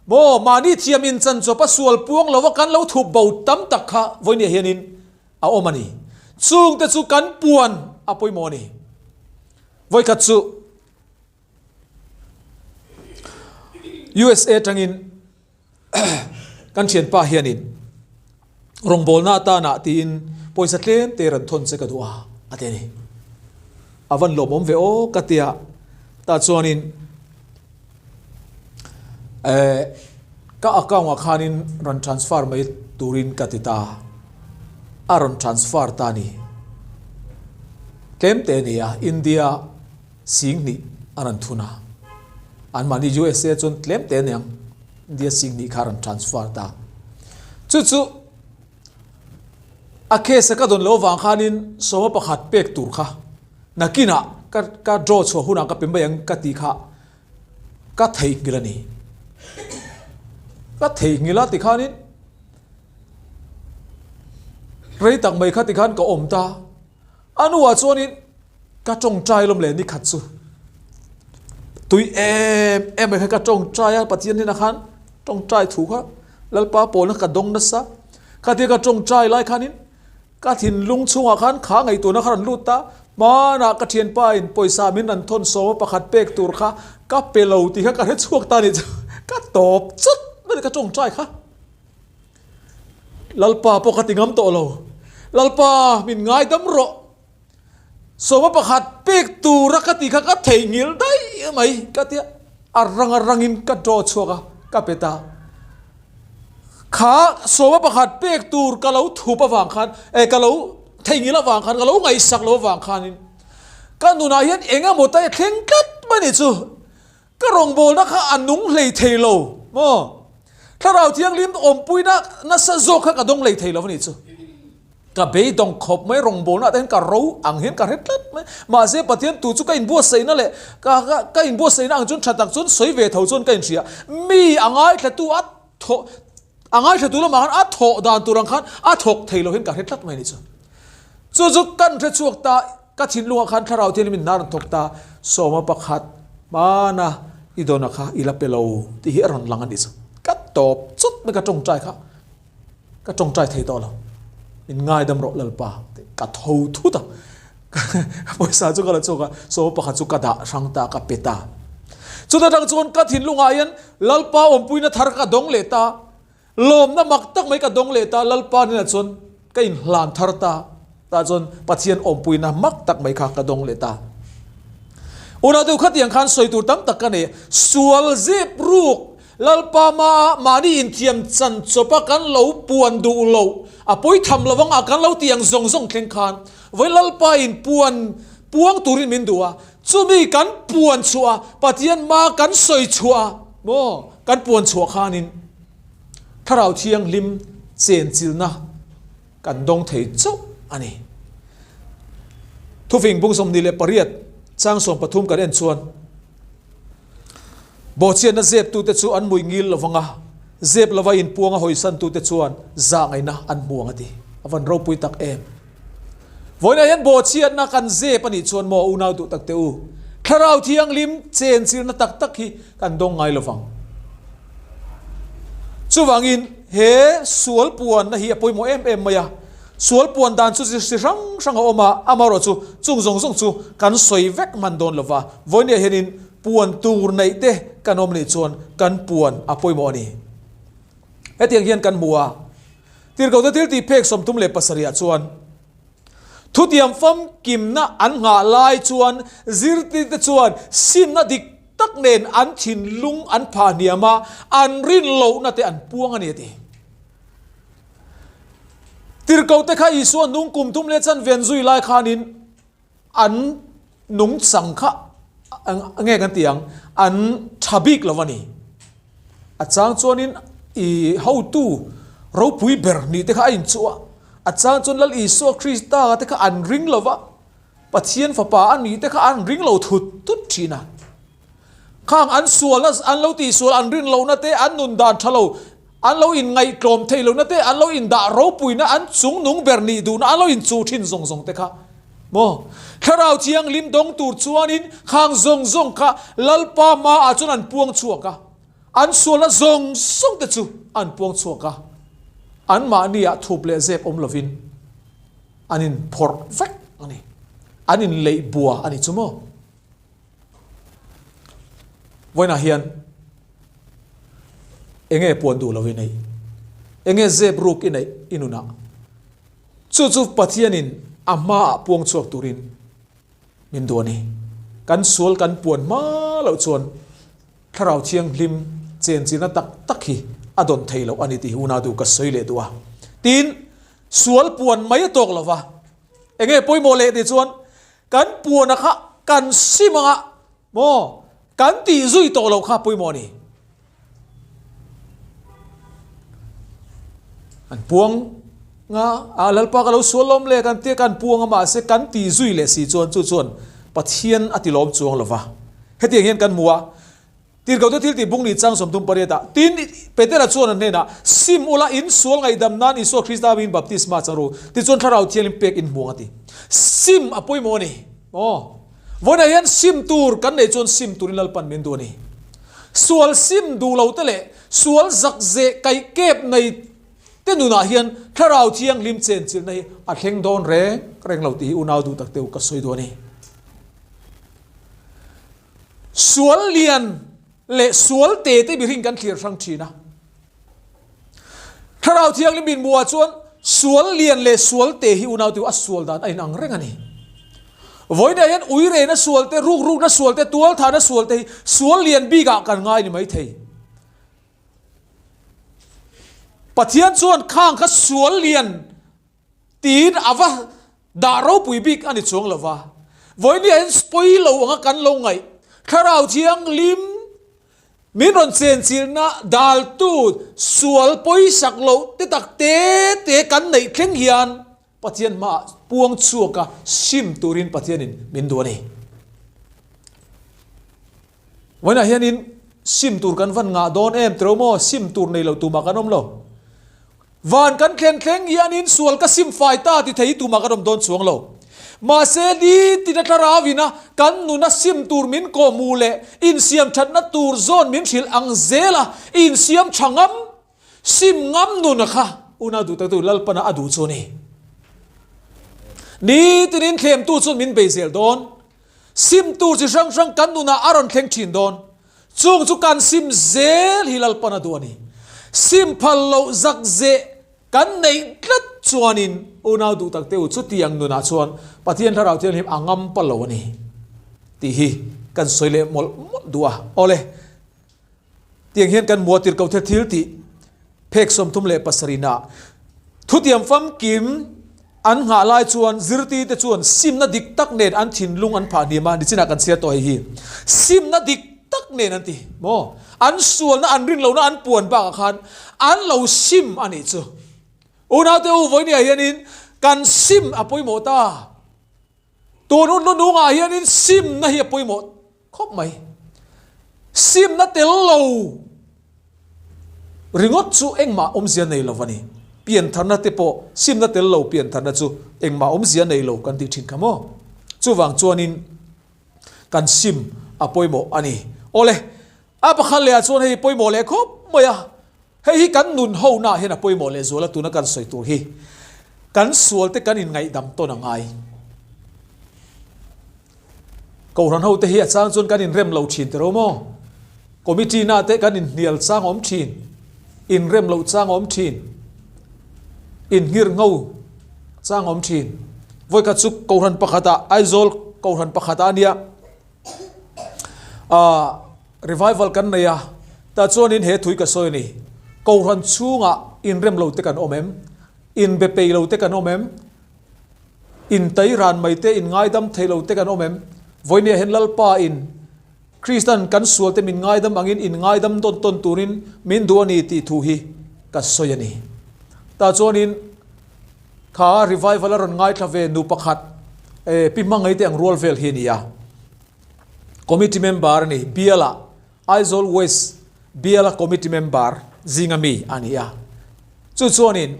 Maw, mahni thiam in chan chawp a sual puang lo a kan lo thup bo tam tak kha vawinia hianin a awm a ni. Chungte chu kan puan a pawimawh a ni. Vawikhat chu USA tangin kan thianpa hianin rawngbawlna atana tiin pawisa tlem te rawn thawn che ka duh a, a ti a ni. A van lawmawm ve aw ka tia, tah chuanin Eh, ka account ah khanin rawn transfer mai turin ka ti ta. A rawn transfer ta ni. Tlem te nia, India singhnih a rawn thun a. Anmahni USA chuan tlem te aniang, India singhnih kha a rawn transfer ta. Chu chu a case a ka dawn loh avang khanin sawma pakhat pek tur kha nakinah ka ka draw chhuah hunah ka pe mai ang ka ti kha Ka theihnghilh a ni. Ka theihnghilh a tikhanin rei tak mai kha tikhan ka awm ta. A nuah chuanin ka tawngtai lawm leh nikhat chu. Tui em em mai khan ka tawngtai a, Pathian hnenah khan tawngtai thu kha Lalpa pawlna ka dawng nasa. Khatia ka tawngtai lai khanin Ka thinlung chhungah khan kha ngaihtuahna kha rawn lut ta, hmanah ka thianpa in pawisa min rawn thawn sawm a pakhat pek tur kha ka pe lo tih kha ka hre chhuak ta nih chu ka tawp chawt mai ni ka tawngtai kha. Lalpa pawh ka ti ngam tawh lo, Lalpa min ngaidam rawh, sawm a pakhat pek tura ka tih kha ka theihnghilh daih mai ka tia a rang a rangin ka draw chhuak a ka pe ta. Kha sawma pakhat pek tur ka lo thup avang khan, eh ka lo theihnghilh avang khan, ka lo ngaihsak lo avang khanin ka nunah hian eng emaw ta thleng tlat mai ni chu. Ka rawngbawlna kha a nung hlei thei lo maw? Thlarau Thianghlim awmpuina nasa zawk kha ka dawng hlei thei lo a nih chu. Ka beidawng khawp mai rawngbawlna ah te hian ka ro ang hian ka hre tlat mai. Mahse Pathian tu chu ka inbuatsaihna leh ka ka ka inbuatsaihna ang chuan tha tak chuan sawi ve tho chuan ka inhria. Mi a ngaithlatu a thawh a ngaithlatu lamah khan a thawh dan tur ang khan a thawk thei lo hian ka hre tlat mai a nih chu. Chu chu kan hre chhuak ta ka thinlungah khan thlarau thianghlim in hna rawn thawk ta sawma pakhat hmana i dawna kha i la pe lo tih hi a rawn lang a nih chu. Ka tawp chawt mai ka tawngtai kha. Ka tawngtai thei tawh lo. Min ngaidam rawh Lalpa tih ka tho thut a. Ka pawisa chu ka la chhuak a, sawma pakhat chu ka dah hrang ta, ka pe ta. Chuta tang chuan ka thinlungah hian Lalpa awmpuina thar ka dawng leh ta, lawmna mak tak mai ka dawng leh ta, Lalpa hnenah chuan ka inhlan thar ta, tah chuan Pathian awmpuina mak tak mai kha ka dawng leh ta. Unau deuh khatiang khan sawi tur tam tak ka nei a, sual zep ruk. Lalpa hmaah mahni inthiam chan chawpa kan lo puan duh loh a pawi tham lo vang a kan lo tih ang zawng zawng thleng khan vawi Lalpa in puan puang turin min duh a, chumi kan puan chhuah a, Pathian hmaa kan sawi chhuah a maw kan puan chhuah khanin Thlarau Thianghlim chenchilna kan dawng thei chauh a ni. Thufing bung 28 chang 13 kan en chuan Bawhchiatna zeptute chu an mui ngil lo vang a, zep lova inpuanga hawisantute chuan zah ngaihna an hmu ang a ti. A van ropui tak em! Vawiinah hian bawhchiatna kan zep a nih chuan maw unau duh tak teh u, Thlarau Thianghlim chenchirna tak tak hi kan dawng ngai lo vang. Chuvangin he sual puanna hi a pawimawh em em mai a, sual puan dan chu chi hrang hrang a awm a, amaherawhchu chung zawng zawng chu kan sawi vek hman dawn lo va, vawiinah hianin Puan tur neih te kan awm nih chuan kan puan a pawimawh a ni. Hetiang hian kan hmu a, Tirhkohte thil tih phek 37 ah chuan thutiam famkimna an nghah lai chuan zirtirte chuan simna dik tak nen an thinlung an phah hniam a, an rin lohna te an puang a ni a ti. Tirhkohte kha Isua nung kum thum leh chanven zui lai khanin An nungchang kha nge kan ti ang, an tha bik lo a ni. A chang chuanin i hotu ropui ber nih te kha a inchuh a, a chang chuan Lal Isua Krista te kha an ring lo va, Pathian fapa a nih te kha an ring lo thut thut thin a. Khang an sualna, an lo tihsual an rin lohna te, an nun dan tha lo, an lo inngaihtlawm theih lohna te, an lo indah ropuina, an chungnung ber nih duhna, an lo inchuh thin zawng zawng te kha maw? Thlarau Thianghlim dawng tur chuanin khang zawng zawng kha Lalpa hmaah chuan an puang chhuak a, an sualna zawng zawng te chu an puang chhuak a, anmahniah thup leh zep awm lovin an inphawrh vek a ni, an inleih bua a ni chu maw? Vawiinah hian enge puan duh lo i neih? Enge zep ruk i neih i nunah? Chu chu Pathianin a hmaah puang chhuak turin min duh a ni. Kan sual kan puan hma loh chuan Thlarau Thianghlim chenchirna tak tak hi a dawn thei loh a ni tih hi unau duh ka sawi leh duh a. Tin, sual puan mai a tawk lo va, enge pawimawh leh tih chuan Kan puana kha kan sim anga maw kan tih zui tawh loh kha pawimawh a ni. An puang nga a Lalpa ka lo sual lawm le kan tia kan puang a mahse kan tih zui leh si chuan chu chuan Pathian a ti lawm chuang lova. Hetiang hian kan hmu a. Tirhkohte thil tih bung ni chang 38 ah, Tin, Petera chuan a hnenah, Sim ula, in sual ngaihdam nan Isua Krista hmingin baptisma chang ru, tichuan Thlarau Thianghlim pek in hmuang a ti. Sim a pawimawh a ni. Aw. Vawiinah hian sim tur kan neih chuan sim turin Lalpan min duh a ni. Sual sim duh lo te leh sual zak zeh kaih kep nei te nunah hian Thlarau Thianghlim chenchilhna hi a thleng dawn reng reng lo tih hi unau duh tak te u ka sawi duh a ni. Sual lian leh sual te te mihring kan thlir hrang thin a. Thlarau Thianghlim min hmuhah chuan sual lian leh sual te hi unau te a sual dan a inang reng a ni. Vawiinah hian uirena sual te, rukrukna sual te, tualthahna sual te hi sual lian bikah kan ngai ni maithei. Pathian chuan khang kha sual lian Tiin a va dah ropui bik a ni chuang lo va. Vawinia hian pawi lo anga kan lo ngaih Thlarau Thianghlim min rawn chenchilhna daltu sual pawisak loh te tak te te kan neih thleng hian Pathian hmaah puang chhuaka sim turin Pathianin min duh a ni. Vawiinah hianin sim tur kan van ngah dawn em tiro maw? Sim tur nei lo tumah kan awm lo. Van kan thlen thleng hianin sual ka sim fai ta ti thei hi tumah kan awm dawn chuang lo. Mahse nitin a thlarau ina kan nuna sim tur min kawhhmuh leh insiam thatna tur zawn min hrilh ang zela insiam tha ngam, sim ngam nuna kha unau duh taktu Lalpana a duh chu a ni. Nitinin thlemtu chuan min bei zel dawn. Sim tur chi hrang hrang kan nunah a rawn thleng thin dawn. Chung chu kan sim zel hi Lalpan a duh a ni. Sim phal loh zak zeh kan neih tlat chuanin unau duh tak te u chutiang nunah chuan Pathian Thlarau Thianghlim a ngam pal lo a ni tih hi kan sawi leh mawlh mawlh duh a. Awle. Tiang hian kan muatir ko the thil tih phek 37 nah thutiam famkim an nghah lai chuan zirtirte chuan simna dik tak nen an thinlung an phah hniam a, nichinah kan chhiar tawh hei hi. Simna dik tak nen an ti maw? An sualna an rin lohna an puan bakah khan an lo sim a nih chu. Unaute u vawinia hianin kan sim a pawimawh ta. Tun hun hnunungah hianin simna hi a pawimawh khawp mai. Simna tel lo ringawt chu engmah awmzia nei lo a ni. Piantharna te pawh simna tel lo piantharna chu engmah awmzia nei lo kan tih thin kha maw? Chuvang chuanin kan sim a pawimawh a ni. Awle, a pakhat lehah chuan hei pawimawh leh khawp mai a. Hei hi kan nun ho naah hian a pawimawh lehzual a, tuna kan sawi tur hi kan sual te kan inngaihdam tawn a ngai. Kohhran ho te hi a chang chuan kan inrem lo thin tiro maw? Committee na te kan inhnial chang awm thin, inrem loh chang awm thin, inhngir ngho chang awm thin. Vawikhat chu Kohhran pakhatah, Aizawl Kohhran pakhatah a nia, ah, Revival kan nei a, tah chuanin he thui ka sawi a ni. Kohhran chhungah inrem lo te kan awm em? Inbe pei lo te kan awm em? Intai ran mai te, inngaidam thei lo te kan awm em? Vawinia hian Lalpa in Kristan kan sual te min ngaidam angin inngaidam tawn tawn turin min duh a ni tih thu hi ka sawi a ni. Tah chuanin kha revival a rawn ngaithla ve nu pakhat, Pi Hmangaih te ang rual vel hi a ni a. Committee member a ni, Biala, Aizawl West Biala Committee member zinga mi a ni a. Chu chuanin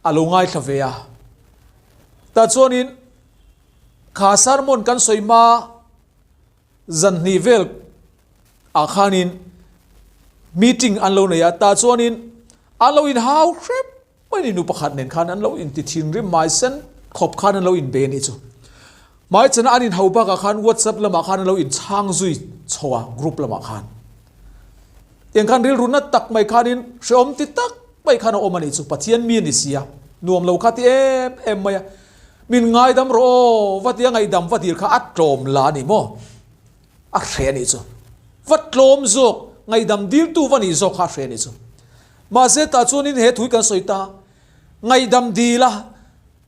a lo ngaithla ve a. Tah chuanin kha sermon kan sawi hma zan hnih vel ah khanin meeting an lo nei a, tah chuanin an lo inhau hrep Hmai nu pakhat nen khan an lo inti thinrim mai sen khawp khan an lo inbe a nih chu. Hmai chana an inhau bakah khan WhatsApp lamah khan an lo inchhang zui chho a group lamah khan. Tiang khan rilru na tak mai khanin hrehawm ti tak mai khan a awm a nih chu. Pathian mi a ni si a, nuam lo kha ti em em mai a. Min ngaidam rawh aw, va tia ngaihdam va dil kha a tlawm la a ni maw? A hre a nih chu. Va tlawm zawk, ngaihdam diltu va nih zawk kha a hre a nih chu. Mahse tah chuanin he thui kan sawi ta, ngaihdam dil a,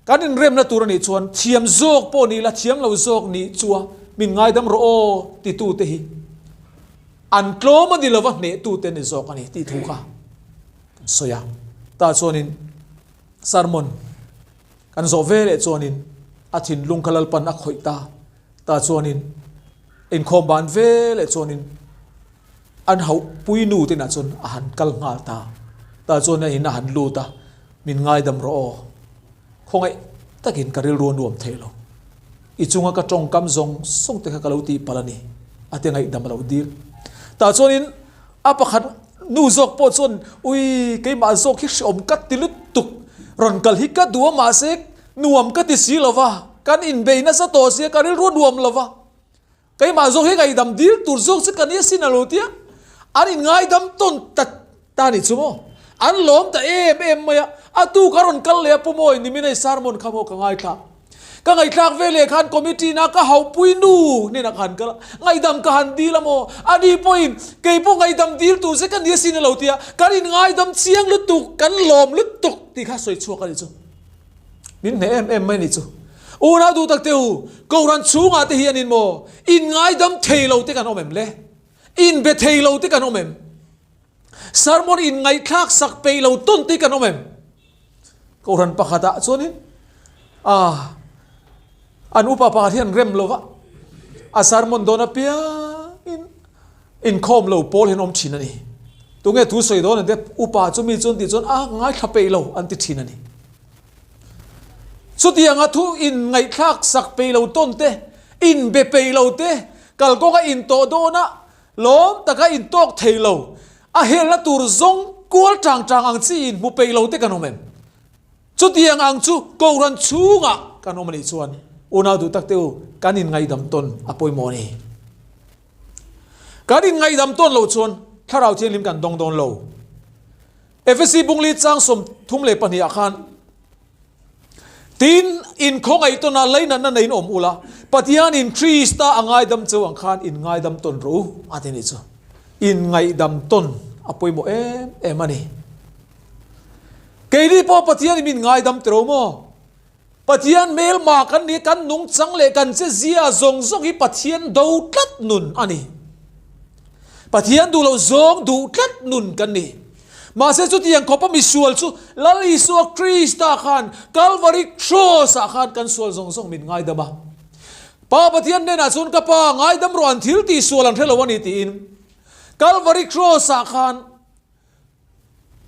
kan inremna tur a nih chuan thiam zawk pawh ni la, thiam lo zawk nih chua min ngaidam rawh aw titute hi an tlawm a ni lova hnehtute ni zawk a ni tih thu kha kan sawi a. Tah chuanin sermon kan zawh ve leh chuanin a thinlung kha Lalpan a khawih ta. Tah chuanin inkhawm ban ve leh chuanin An hauhpui nu te inah chuan a han kal nghal ta. Tah chuan a in a han lut a, Min ngaidam rawh aw. Khawngaih takin ka rilru a nuam thei lo. I chunga ka tawngkam zawng zawng te kha ka lo tih palh a ni, a ti ngaihdam a lo dil. Tah chuanin a pakhat nu zawk pawh chuan, Ui, keimah zawk hi hreawm ka ti lutuk. Rawn kal hi ka duh a mahse nuam ka ti si lo va, kan inbei nasa tawh sia ka rilru a nuam lo va. Keimah zawk hi ngaihdam dil tur zawk chu ka ni asin a lo tia, an in ngaidam tawn ta ta nih chu maw? An lawm ta em em mai a, a tu ka rawn kal leh a Pu Mawi nimin hei sermon kha maw ka ngaithla. Ka ngaihthlak ve leh khan committee na ka hauhpui nu hnenah ka han kal a, ngaihdam ka han dil a maw? Ani pawhin kei pawh ngaihdam dil tur che ka ni asin a lo tia, kan in ngaidam chiang lutuk, kan lawm lutuk tih kha sawi chhuak a nih chu. Min hneh em em mai ni chu. Unau duh tak te u, Kohhran chhungah te hian in maw in ngaidam thei lo te kan awm em le? In be thei lo te kan awm em? Sermon in ngaihthlak sak peih lo tawn te kan awm em? Kohhran pakhatah chuanin ah an upa pakhat hian rem lova a sermon dawn apiangin Inkhawm lo pawl hian awm thin a ni. Tunge thu sawi dawn an ti a, upa chu mi chu an tih chuan a ngaithla peih lo an ti thin a ni. Chutianga thu in ngaihthlak sak peih lo tawn te, in be peih lo te, kalkawnga in tawh dawna lawm taka in tawk thei lo, a helna tur zawng kual tang tang ang chi in hmu peih lo te kan awm em? Chutiang ang chu Kohhran chhungah kan awm a nih chuan unau duh tak te u, kan in ngaihdam tawn a pawimawh a ni. Kan inngaihdam tawn loh chuan Thlarau Thianghlim kan dawng dawn lo. Efesi bungli chang 32 ah khan, Tin, inkhawngaih tawnah leinatna neiin awm ula, Pathianin Krista a ngaidam cheu ang khan inngaidam tawn rawh u, a ti nih chu. Inngaihdam tawn a pawimawh em em a ni. Keini pawh Pathianin min ngaidam tiro maw? Pathian hmelma kan ni, kan nungchang leh kan che zia zawng zawng hi Pathian do tlat nun a ni. Pathian duh loh zawng duh tlat nun kan ni. Mahse chutiang khawpa misual chu Lal Isua Krista khan Kalvari Cross-ah khan kan sual zawng zawng min ngaidam a. Pa Pathian hnenah chuan ka Pa ngaidam rawh an thil tihsual an hre lo a ni tiin Kalvari Cross-ah khan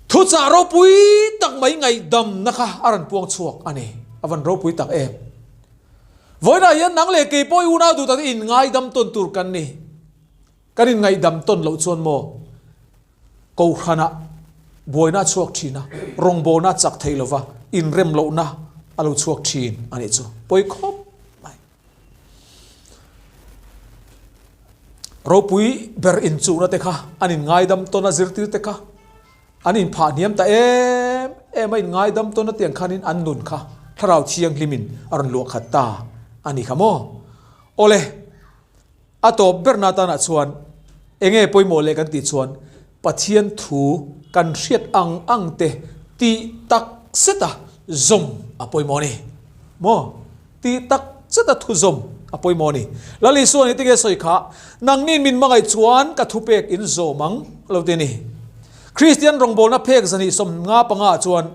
Thuchah ropui tak mai ngaihdamna kha a rawn puang chhuak a ni. A van ropui tak em. Vawiinah hian nang leh kei pawh i unau duh tak in ngaidam tawn tur kan ni. Kan in ngaihdam tawn loh chuan maw Kohhranah buaina a chhuak thin a, rawngbawlna a chak thei lova, inrem lohna a lo chhuak thin a nih chu. Pawi khawp mai. Ropui ber inchuhna te kha an inngaidam tawn a zirtir te kha an inphah hniam ta em em a inngaidam tawn a tiang khanin an nun kha thlarau thianghlimin a rawn luah khat ta a ni kha maw? Awle, a tawp berna tanah chuan enge pawimawh leh kan tih chuan Pathian thu kan hriat ang ang te tih tak zeta zawm a pawimawh a ni maw? Tih tak zeta thuzawm a pawimawh a ni. Lal Isua nih tinge sawi kha, Nangni min hmangaih chuan ka thupek in zawm ang lo ti a ni. Kristian rawngbawlna phek 155 ah chuan,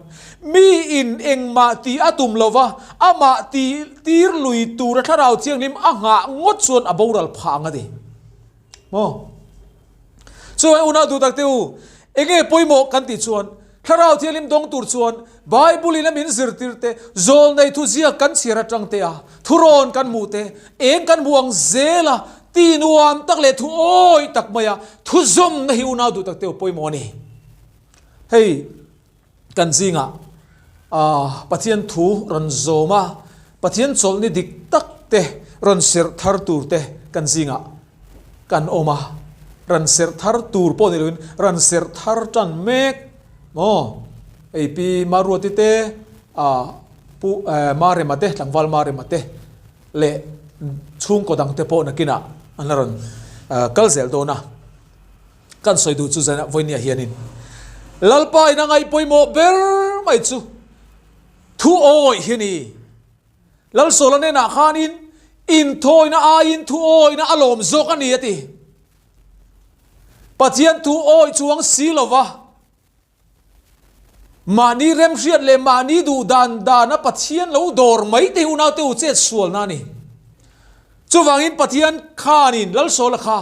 Mi in engmah tih a tum lova, amah tih tir lui tura thlarau thianghlim a nghah ngawt chuan a boral phah ang a ti. Maw? Chuan unau duh tak te u, enge pawimawh kan tih chuan, Thlarau Thianghlim dawng tur chuan Bible in a min zirtir te, zawlnei thuziak kan chhiar atang te a, thurawn kan hmuh te, eng kan hmuh ang zel a, ti nuam tak leh thu awih tak mai a, thuzawmna hi unau duh tak te u pawimawh a ni. Hei kan zingah Pathian thu rawn zawm a, Pathian chawlhni dik tak te rawn serh thar tur te kan zingah kan awm a, ran serh thar tur pawh ni loin ran serh thar tan mek maw? Hei pi Maruati te, ah pu Marema te, tlangval Marema te leh chhungkaw dang te pawh nakinah an la rawn kal zel dawn a. Kan sawi duh chu zan vawinia hianin Lalpa in a ngaih pawimawh ber mai chu thu awih hi a ni. Lalsawla hnenah khanin inthawina aiin thu awihna a lawm zawk a ni a ti. Pathian thu awih chuang si lova mahni remhriat leh mahni duh dan dana Pathian lo dawr mai te hi unaute u chet sualna a ni. Chuvangin Pathian khanin Lalsawla kha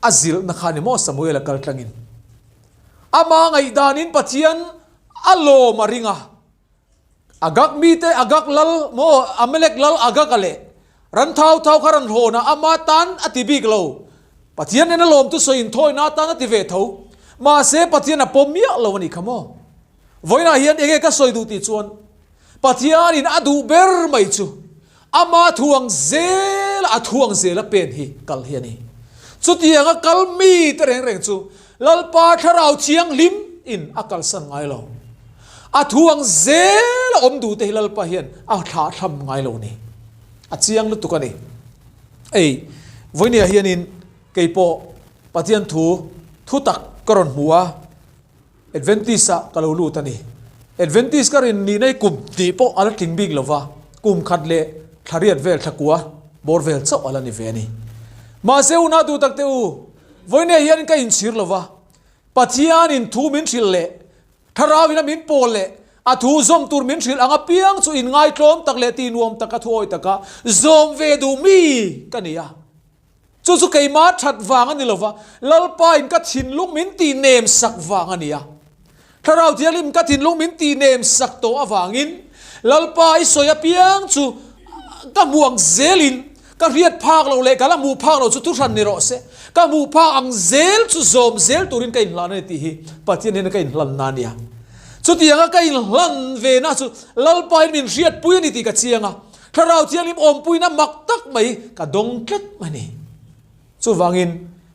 a zilhna kha ni maw Samuel a kal tlangin. Ama ngaihdanin Pathian a lawm a ring a. Agag mite Agag lal maw Amalek lal Agaga leh ran thau thau kha ran hlawn a ama tan a ti bik lo. Pathian nen a lawm chu sawi inthawina atan a ti ve tho. Mahse Pathian a pawm miah lo a nih kha maw. Vawiinah hian enge ka sawi duh tih chuan Pathianin a duh ber mai chu ama thuang zela a thuang zela pen hi kal hi a ni. Chutianga kal mite reng reng chu Lalpa Thlarau Thianghlim in a kalsan ngai lo. A thuang zel a awm duh te hi Lalpa hian a thlah thlam ngai lo ni. A chiang lutuk a ni. Ei, vawinia hianin kei pawh Pathian thu thu tak ka rawn hmu a, Adventist ah ka lo lut a ni. Adventist ka rin nihna hi kum tih pawh a la tling bik lo va, kum khat leh thla riat vel thla kua bawr vel chauh a la ni ve a ni. Mahse unau duh tak te u, Vawinia hian ka inchhir lo va, Pathianin thu min hrilh leh Thlarauin a min pawl leh a thu zawm tur min hrilh ang apiang chu inngaitlawm tak leh tihnuam taka thu awi taka zawm ve duh mi ka ni a. Chu chu keimah that vang a ni lo va, Lalpain ka thinlung min tihnem sak vang a ni a. Thlarau Thianghlim ka thinlung min tihnem sak tawh avangin Lalpa i sawi apiang chu ka hmuh ang zelin ka hriat phak loh leh ka la hmuh phak loh chu thuhran ni rawh se. Ka hmuh phak ang zel chu zawm zel turin ka inhlan a ni tih hi Pathian hian ka inhlanna a nia. Chutianga ka inhlan ve na chu Lalpain min hriatpui a ni tih ka chiang a, Thlarau Thianghlim awmpuina mak tak mai ka dawng tlat mai a ni. Chuvangin,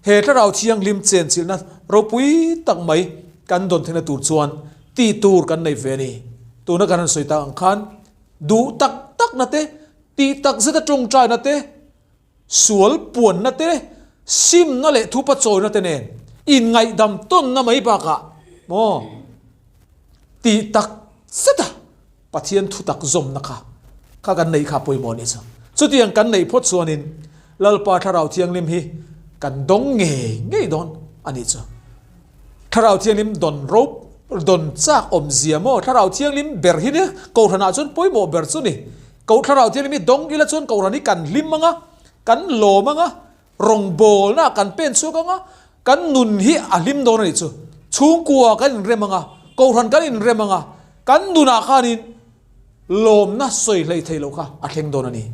he Thlarau Thianghlim chenchilhna ropui tak mai kan dawn theihna tur chuan tih tur kan nei ve a ni. Tuna kan han sawi tak ang khan duh tak takna te, tih tak zeta tawngtaina te, sual puanna te, Simna leh thupa chawina te nen inngaihdam tawnna mai bakah maw tih tak zet a Pathian thutak zawmna kha kha kan neih kha pawimawh a nih chu. Chutiang kan neih phawt chuanin Lalpa Thlarau Thianghlim hi kan dawng ngei ngei dawn a nih chu. Thlarau Thianghlim dawn rop dawn chak awmzia maw Thlarau Thianghlim ber hi nia Kohhranah chuan pawimawh ber chu ni. Koh Thlarau Thianghlim hi dawng ila chuan Kohhran hi kan hlim ang a, kan lawm ang a, Rawngbawlna kan pen chhuak ang a, kan nun hi a hlim dawn a nih chu. Chhungkua kan inrem ang a, kohhran kan inrem ang a, kan nunah khanin lawmna sawi hlei thei loh kha a thleng dawn a ni.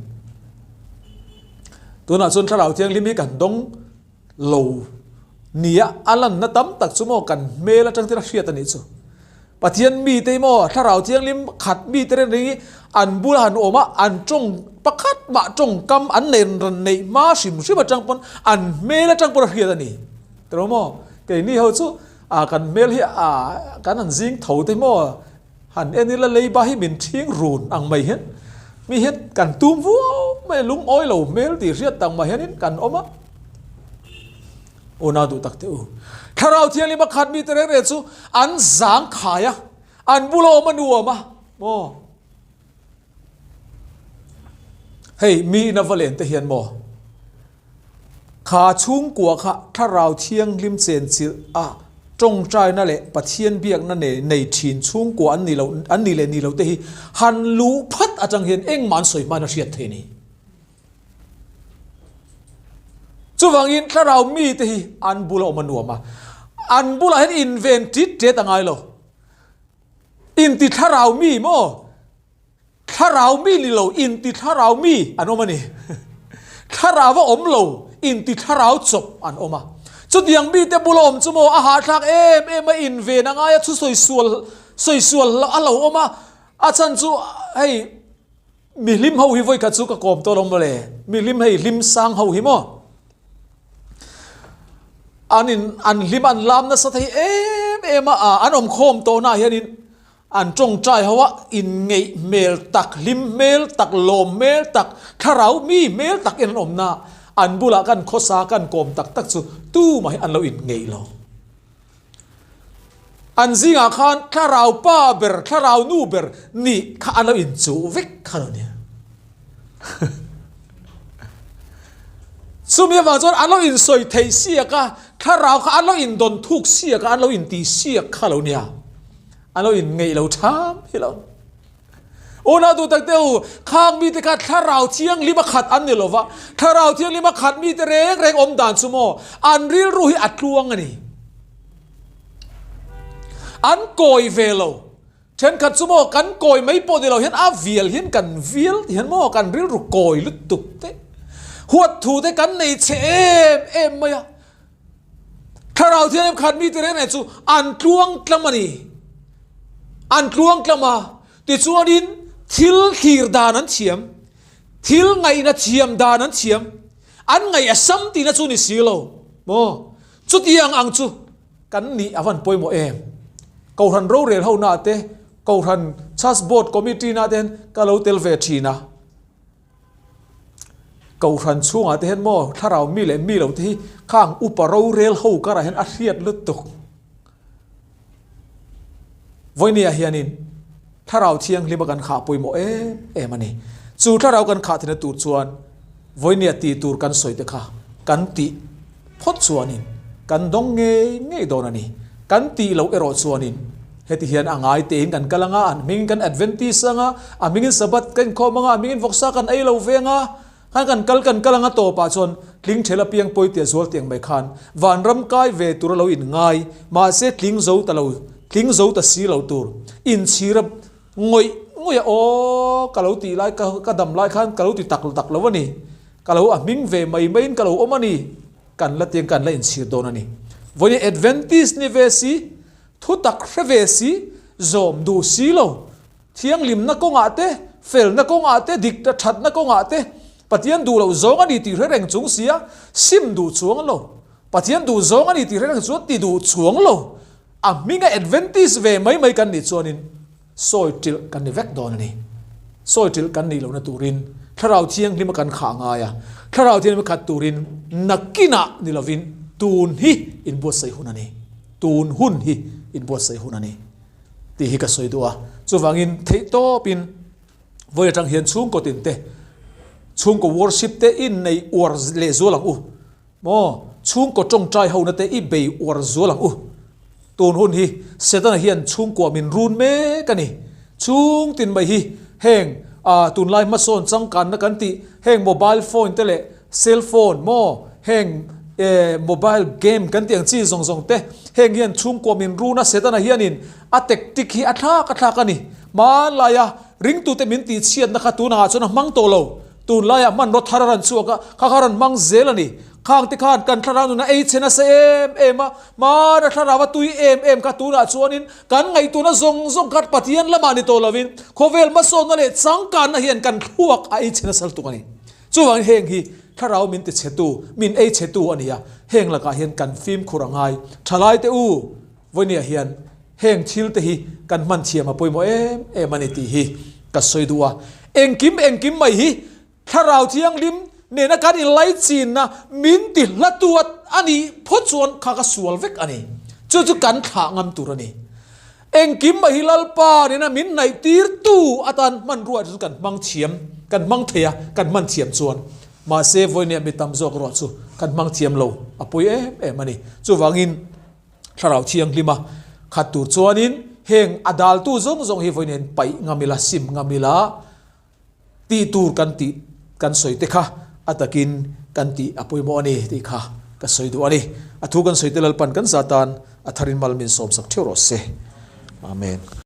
Tunah chuan Thlarau Thianghlim hi kan dawng lo nia a lanna tam tak chu maw kan hmel atang ten a hriat a nih chu. Pathian mite hi maw Thlarau Thianghlim khat mite reng reng hi an bula han awm a, an tawng pakhat mah tawngkam an nei ran neih hma hrim hrim atang pawn an hmel atang pawn a hriat a ni. Tiraw maw? Keini ho chu ah kan hmel hi ah kan han zing tho te maw han en ila leiba hi min thing run ang mai hian mi hian kan tum vuau mai a, lungawi lo hmel tih hriat tak mah hianin kan awm a. Unau duh tak teh u. Thlarau Thianghlim a khat mite reng reng chu an zang khai a, an bula awm a nuam a, maw? Hei, mi ina va len te hian maw? Kha chhungkua kha Thlarau Thianghlim chenchilh a tawngtaina leh Pathian biakna nei nei thin chhungkua an ni lo an ni leh ni lo te hi han luh phat atang hian engmah an sawi hmain a hriat thei ni. Chuvangin thlarau mite hi an bula awm a nuam a, an bulah hian inven tit tet a ngai lo. Inti thlarau mi maw? Thlarau mi ni lo, inti thlarau mi an awm a ni. Thlarau a awm lo, inti thlarau chawp an awm a. Chutiang mite bula awm chu maw a hahthlak em em a, inven a ngai a, thu sawi sual sawi sual a lo awm a, a chhan chu hei, Mihlim ho hi vawikhat chu ka kawm tawh lo mawle, mihlim hei hlim sang ho hi maw? An in an hlim an lam nasa thei em em a, an awm khawm tawh naah hianin an tawngtai ho a, inngeih hmel tak, hlim hmel tak, lawm hmel tak, thlarau mi hmel tak in an awm na, an bulah kan khawsa kan kawm tak tak chu tumah hi an lo inngeih lo. An zingah khan thlarau pa ber, thlarau nu ber nih kha an lo inchuh vek kha lo nia. Chumi avang chuan an lo insawi theih siak a, thlarau kha an lo indawn thuk siak a, an lo intih siak kha lo nia. An lo inngeih lo tham hi lo. Unau duh tak te u, khang mite kha thlarau thianghlim a khat an ni lo va, thlarau thianghlim a khat mite reng reng awm dan chu maw, an rilru hi a tluang a ni. An kawi ve lo. Thenkhat chu maw, kan kawi mai pawh ni lo hian a vial hian kan vial ti hian maw, kan rilru kawi lutuk te, huat thu te kan nei chhe em em mai a. Thlarau Thianghlim khat mite reng reng chu an tluang tlam a ni. An tluang tlam a, tichuanin thil thlir dan an thiam, thil ngaihna thiam dan an thiam, an ngaih a sam tihna chu ni si lo maw? Chutiang ang chu kan nih a van pawimawh em? Kohhran rorel ho na te, Kohhran Church Board Committee na te hian ka lo tel ve thin a. Kohhran chhungah te hian maw thlarau mi leh mi lo te hi khang upa rorel ho karah hian a hriat lutuk. Vawinia hianin thlarau thianghlim a kan khah pawimawh em em a ni. Chu thlarau kan khah theihna tur chuan vawinia tih tur kan sawi te kha kan tih phawt chuanin kan dawng ngei ngei dawn a ni. Kan tih loh erawh chuanin heti hian a ngai tein kan kal anga, an hmingin kan Adventist anga, a hmingin Sabbath kan inkhawm anga, a hmingin vawksa kan ei lo ve anga, khan kan kal kan kal anga tawpah chuan tling thel apiang pawi tia zual tiang mai khan vanram kai ve tur a lo inngai, mahse tling zo ta lo, tling zo ta si lo tur inchhir a ngawih ngawih a aw ka lo tih lai ka dam lai khan ka lo ti tak tak lo a ni, ka lo a hming ve mai maiin ka lo awm a ni. Kan la tiang kan la inchhir dawn a ni. Vawiin Adventist ni ve si, thutak hre ve si, zawm duh si lo, thianghlimna kawngah te, felna kawngah te, dik ta thatna kawngah te, Pathian duh loh zawng a ni tih hre reng chung sia, sim duh chuang lo. Pathian duh zawng a ni tih hre reng chuan ti duh chuang lo. A hminga Adventist ve mai mai kan nih chuanin sawi ṭilh kan ni vek dawn a ni. Sawi ṭilh kan nih lohna turin Thlarau Thianghlima kan khah ngai a. Thlarau Thianghlim khat turin nakinah ni lovin tun hi inbuatsaih hun a ni. Tun hun hi inbuatsaih hun a ni tih hi ka sawi duh a. Chuvangin theihtawpin vawi atang hian chhungkaw tinte, chhungkaw worship te i nei uar lehzual ang u. Maw? Chhungkaw tawngtai hona te i bei uar zual ang u. Tun hun hi Setana hian chhungkua min run mek a ni. Chhung tin mai hi heng ah tunlai hmasawn changkanna kan tih heng mobile phone te leh cell phone maw heng eh mobile game kan tih ang chi zawng zawng te heng hian chhungkua min run a Setana hianin a tactic hi a thlak a thlak a ni. Hmanlaia ringtute min tihchhiatna kha tunah ah chuan a hmang tawh lo. Tunlaiah hmanraw thar a rawn chhuak a, kha kha rawn hmang zel a ni. Khang te khan kan thlarau nun a ei chhe nasa em em a, hmana thlarau a tui em em kha tunah chuanin kan ngaihtuahna zawng zawng kha Pathian lamah ni tawh lovin khawvel hmasawnna leh changkanna hian kan thluak a ei chhe nasa lutuk a ni. Chuvangin heng hi thlarau min ti chhetu, min ei chhetu a ni a, heng lakah hian kan fimkhur a ngai. Thalaite u, Vawinia hian heng thil te hi kan hman thiam a pawimawh em em a ni tih hi ka sawi duh a. Engkim engkim mai hi Thlarau Thianghlim nena kan inlaichinna min ti hlatu a nih phawt chuan kha ka sual vek a ni. Chu chu kan thlah ngam tur a ni. Engkim mai hi Lalpa nena min hnaih tirtu atan hmanrua chu kan hmang thiam, kan hmang thei a, kan hman thiam chuan. Mahse vawinia mi tam zawk erawh chu kan hmang thiam lo a pawi em em a ni. Chuvangin. Thlarau Thianghlima khat tur chuanin heng a daltu zawng zawng hi vawiin paih ngam ila, sim ngam ila tih tur kan tih kan sawi te kha a takin kan tih a pawimawh a ni tih kha ka sawi duh a ni. A thu kan sawi te Lalpan kan zatan a tharin mal min sawmsak theuh rawh se. Amen.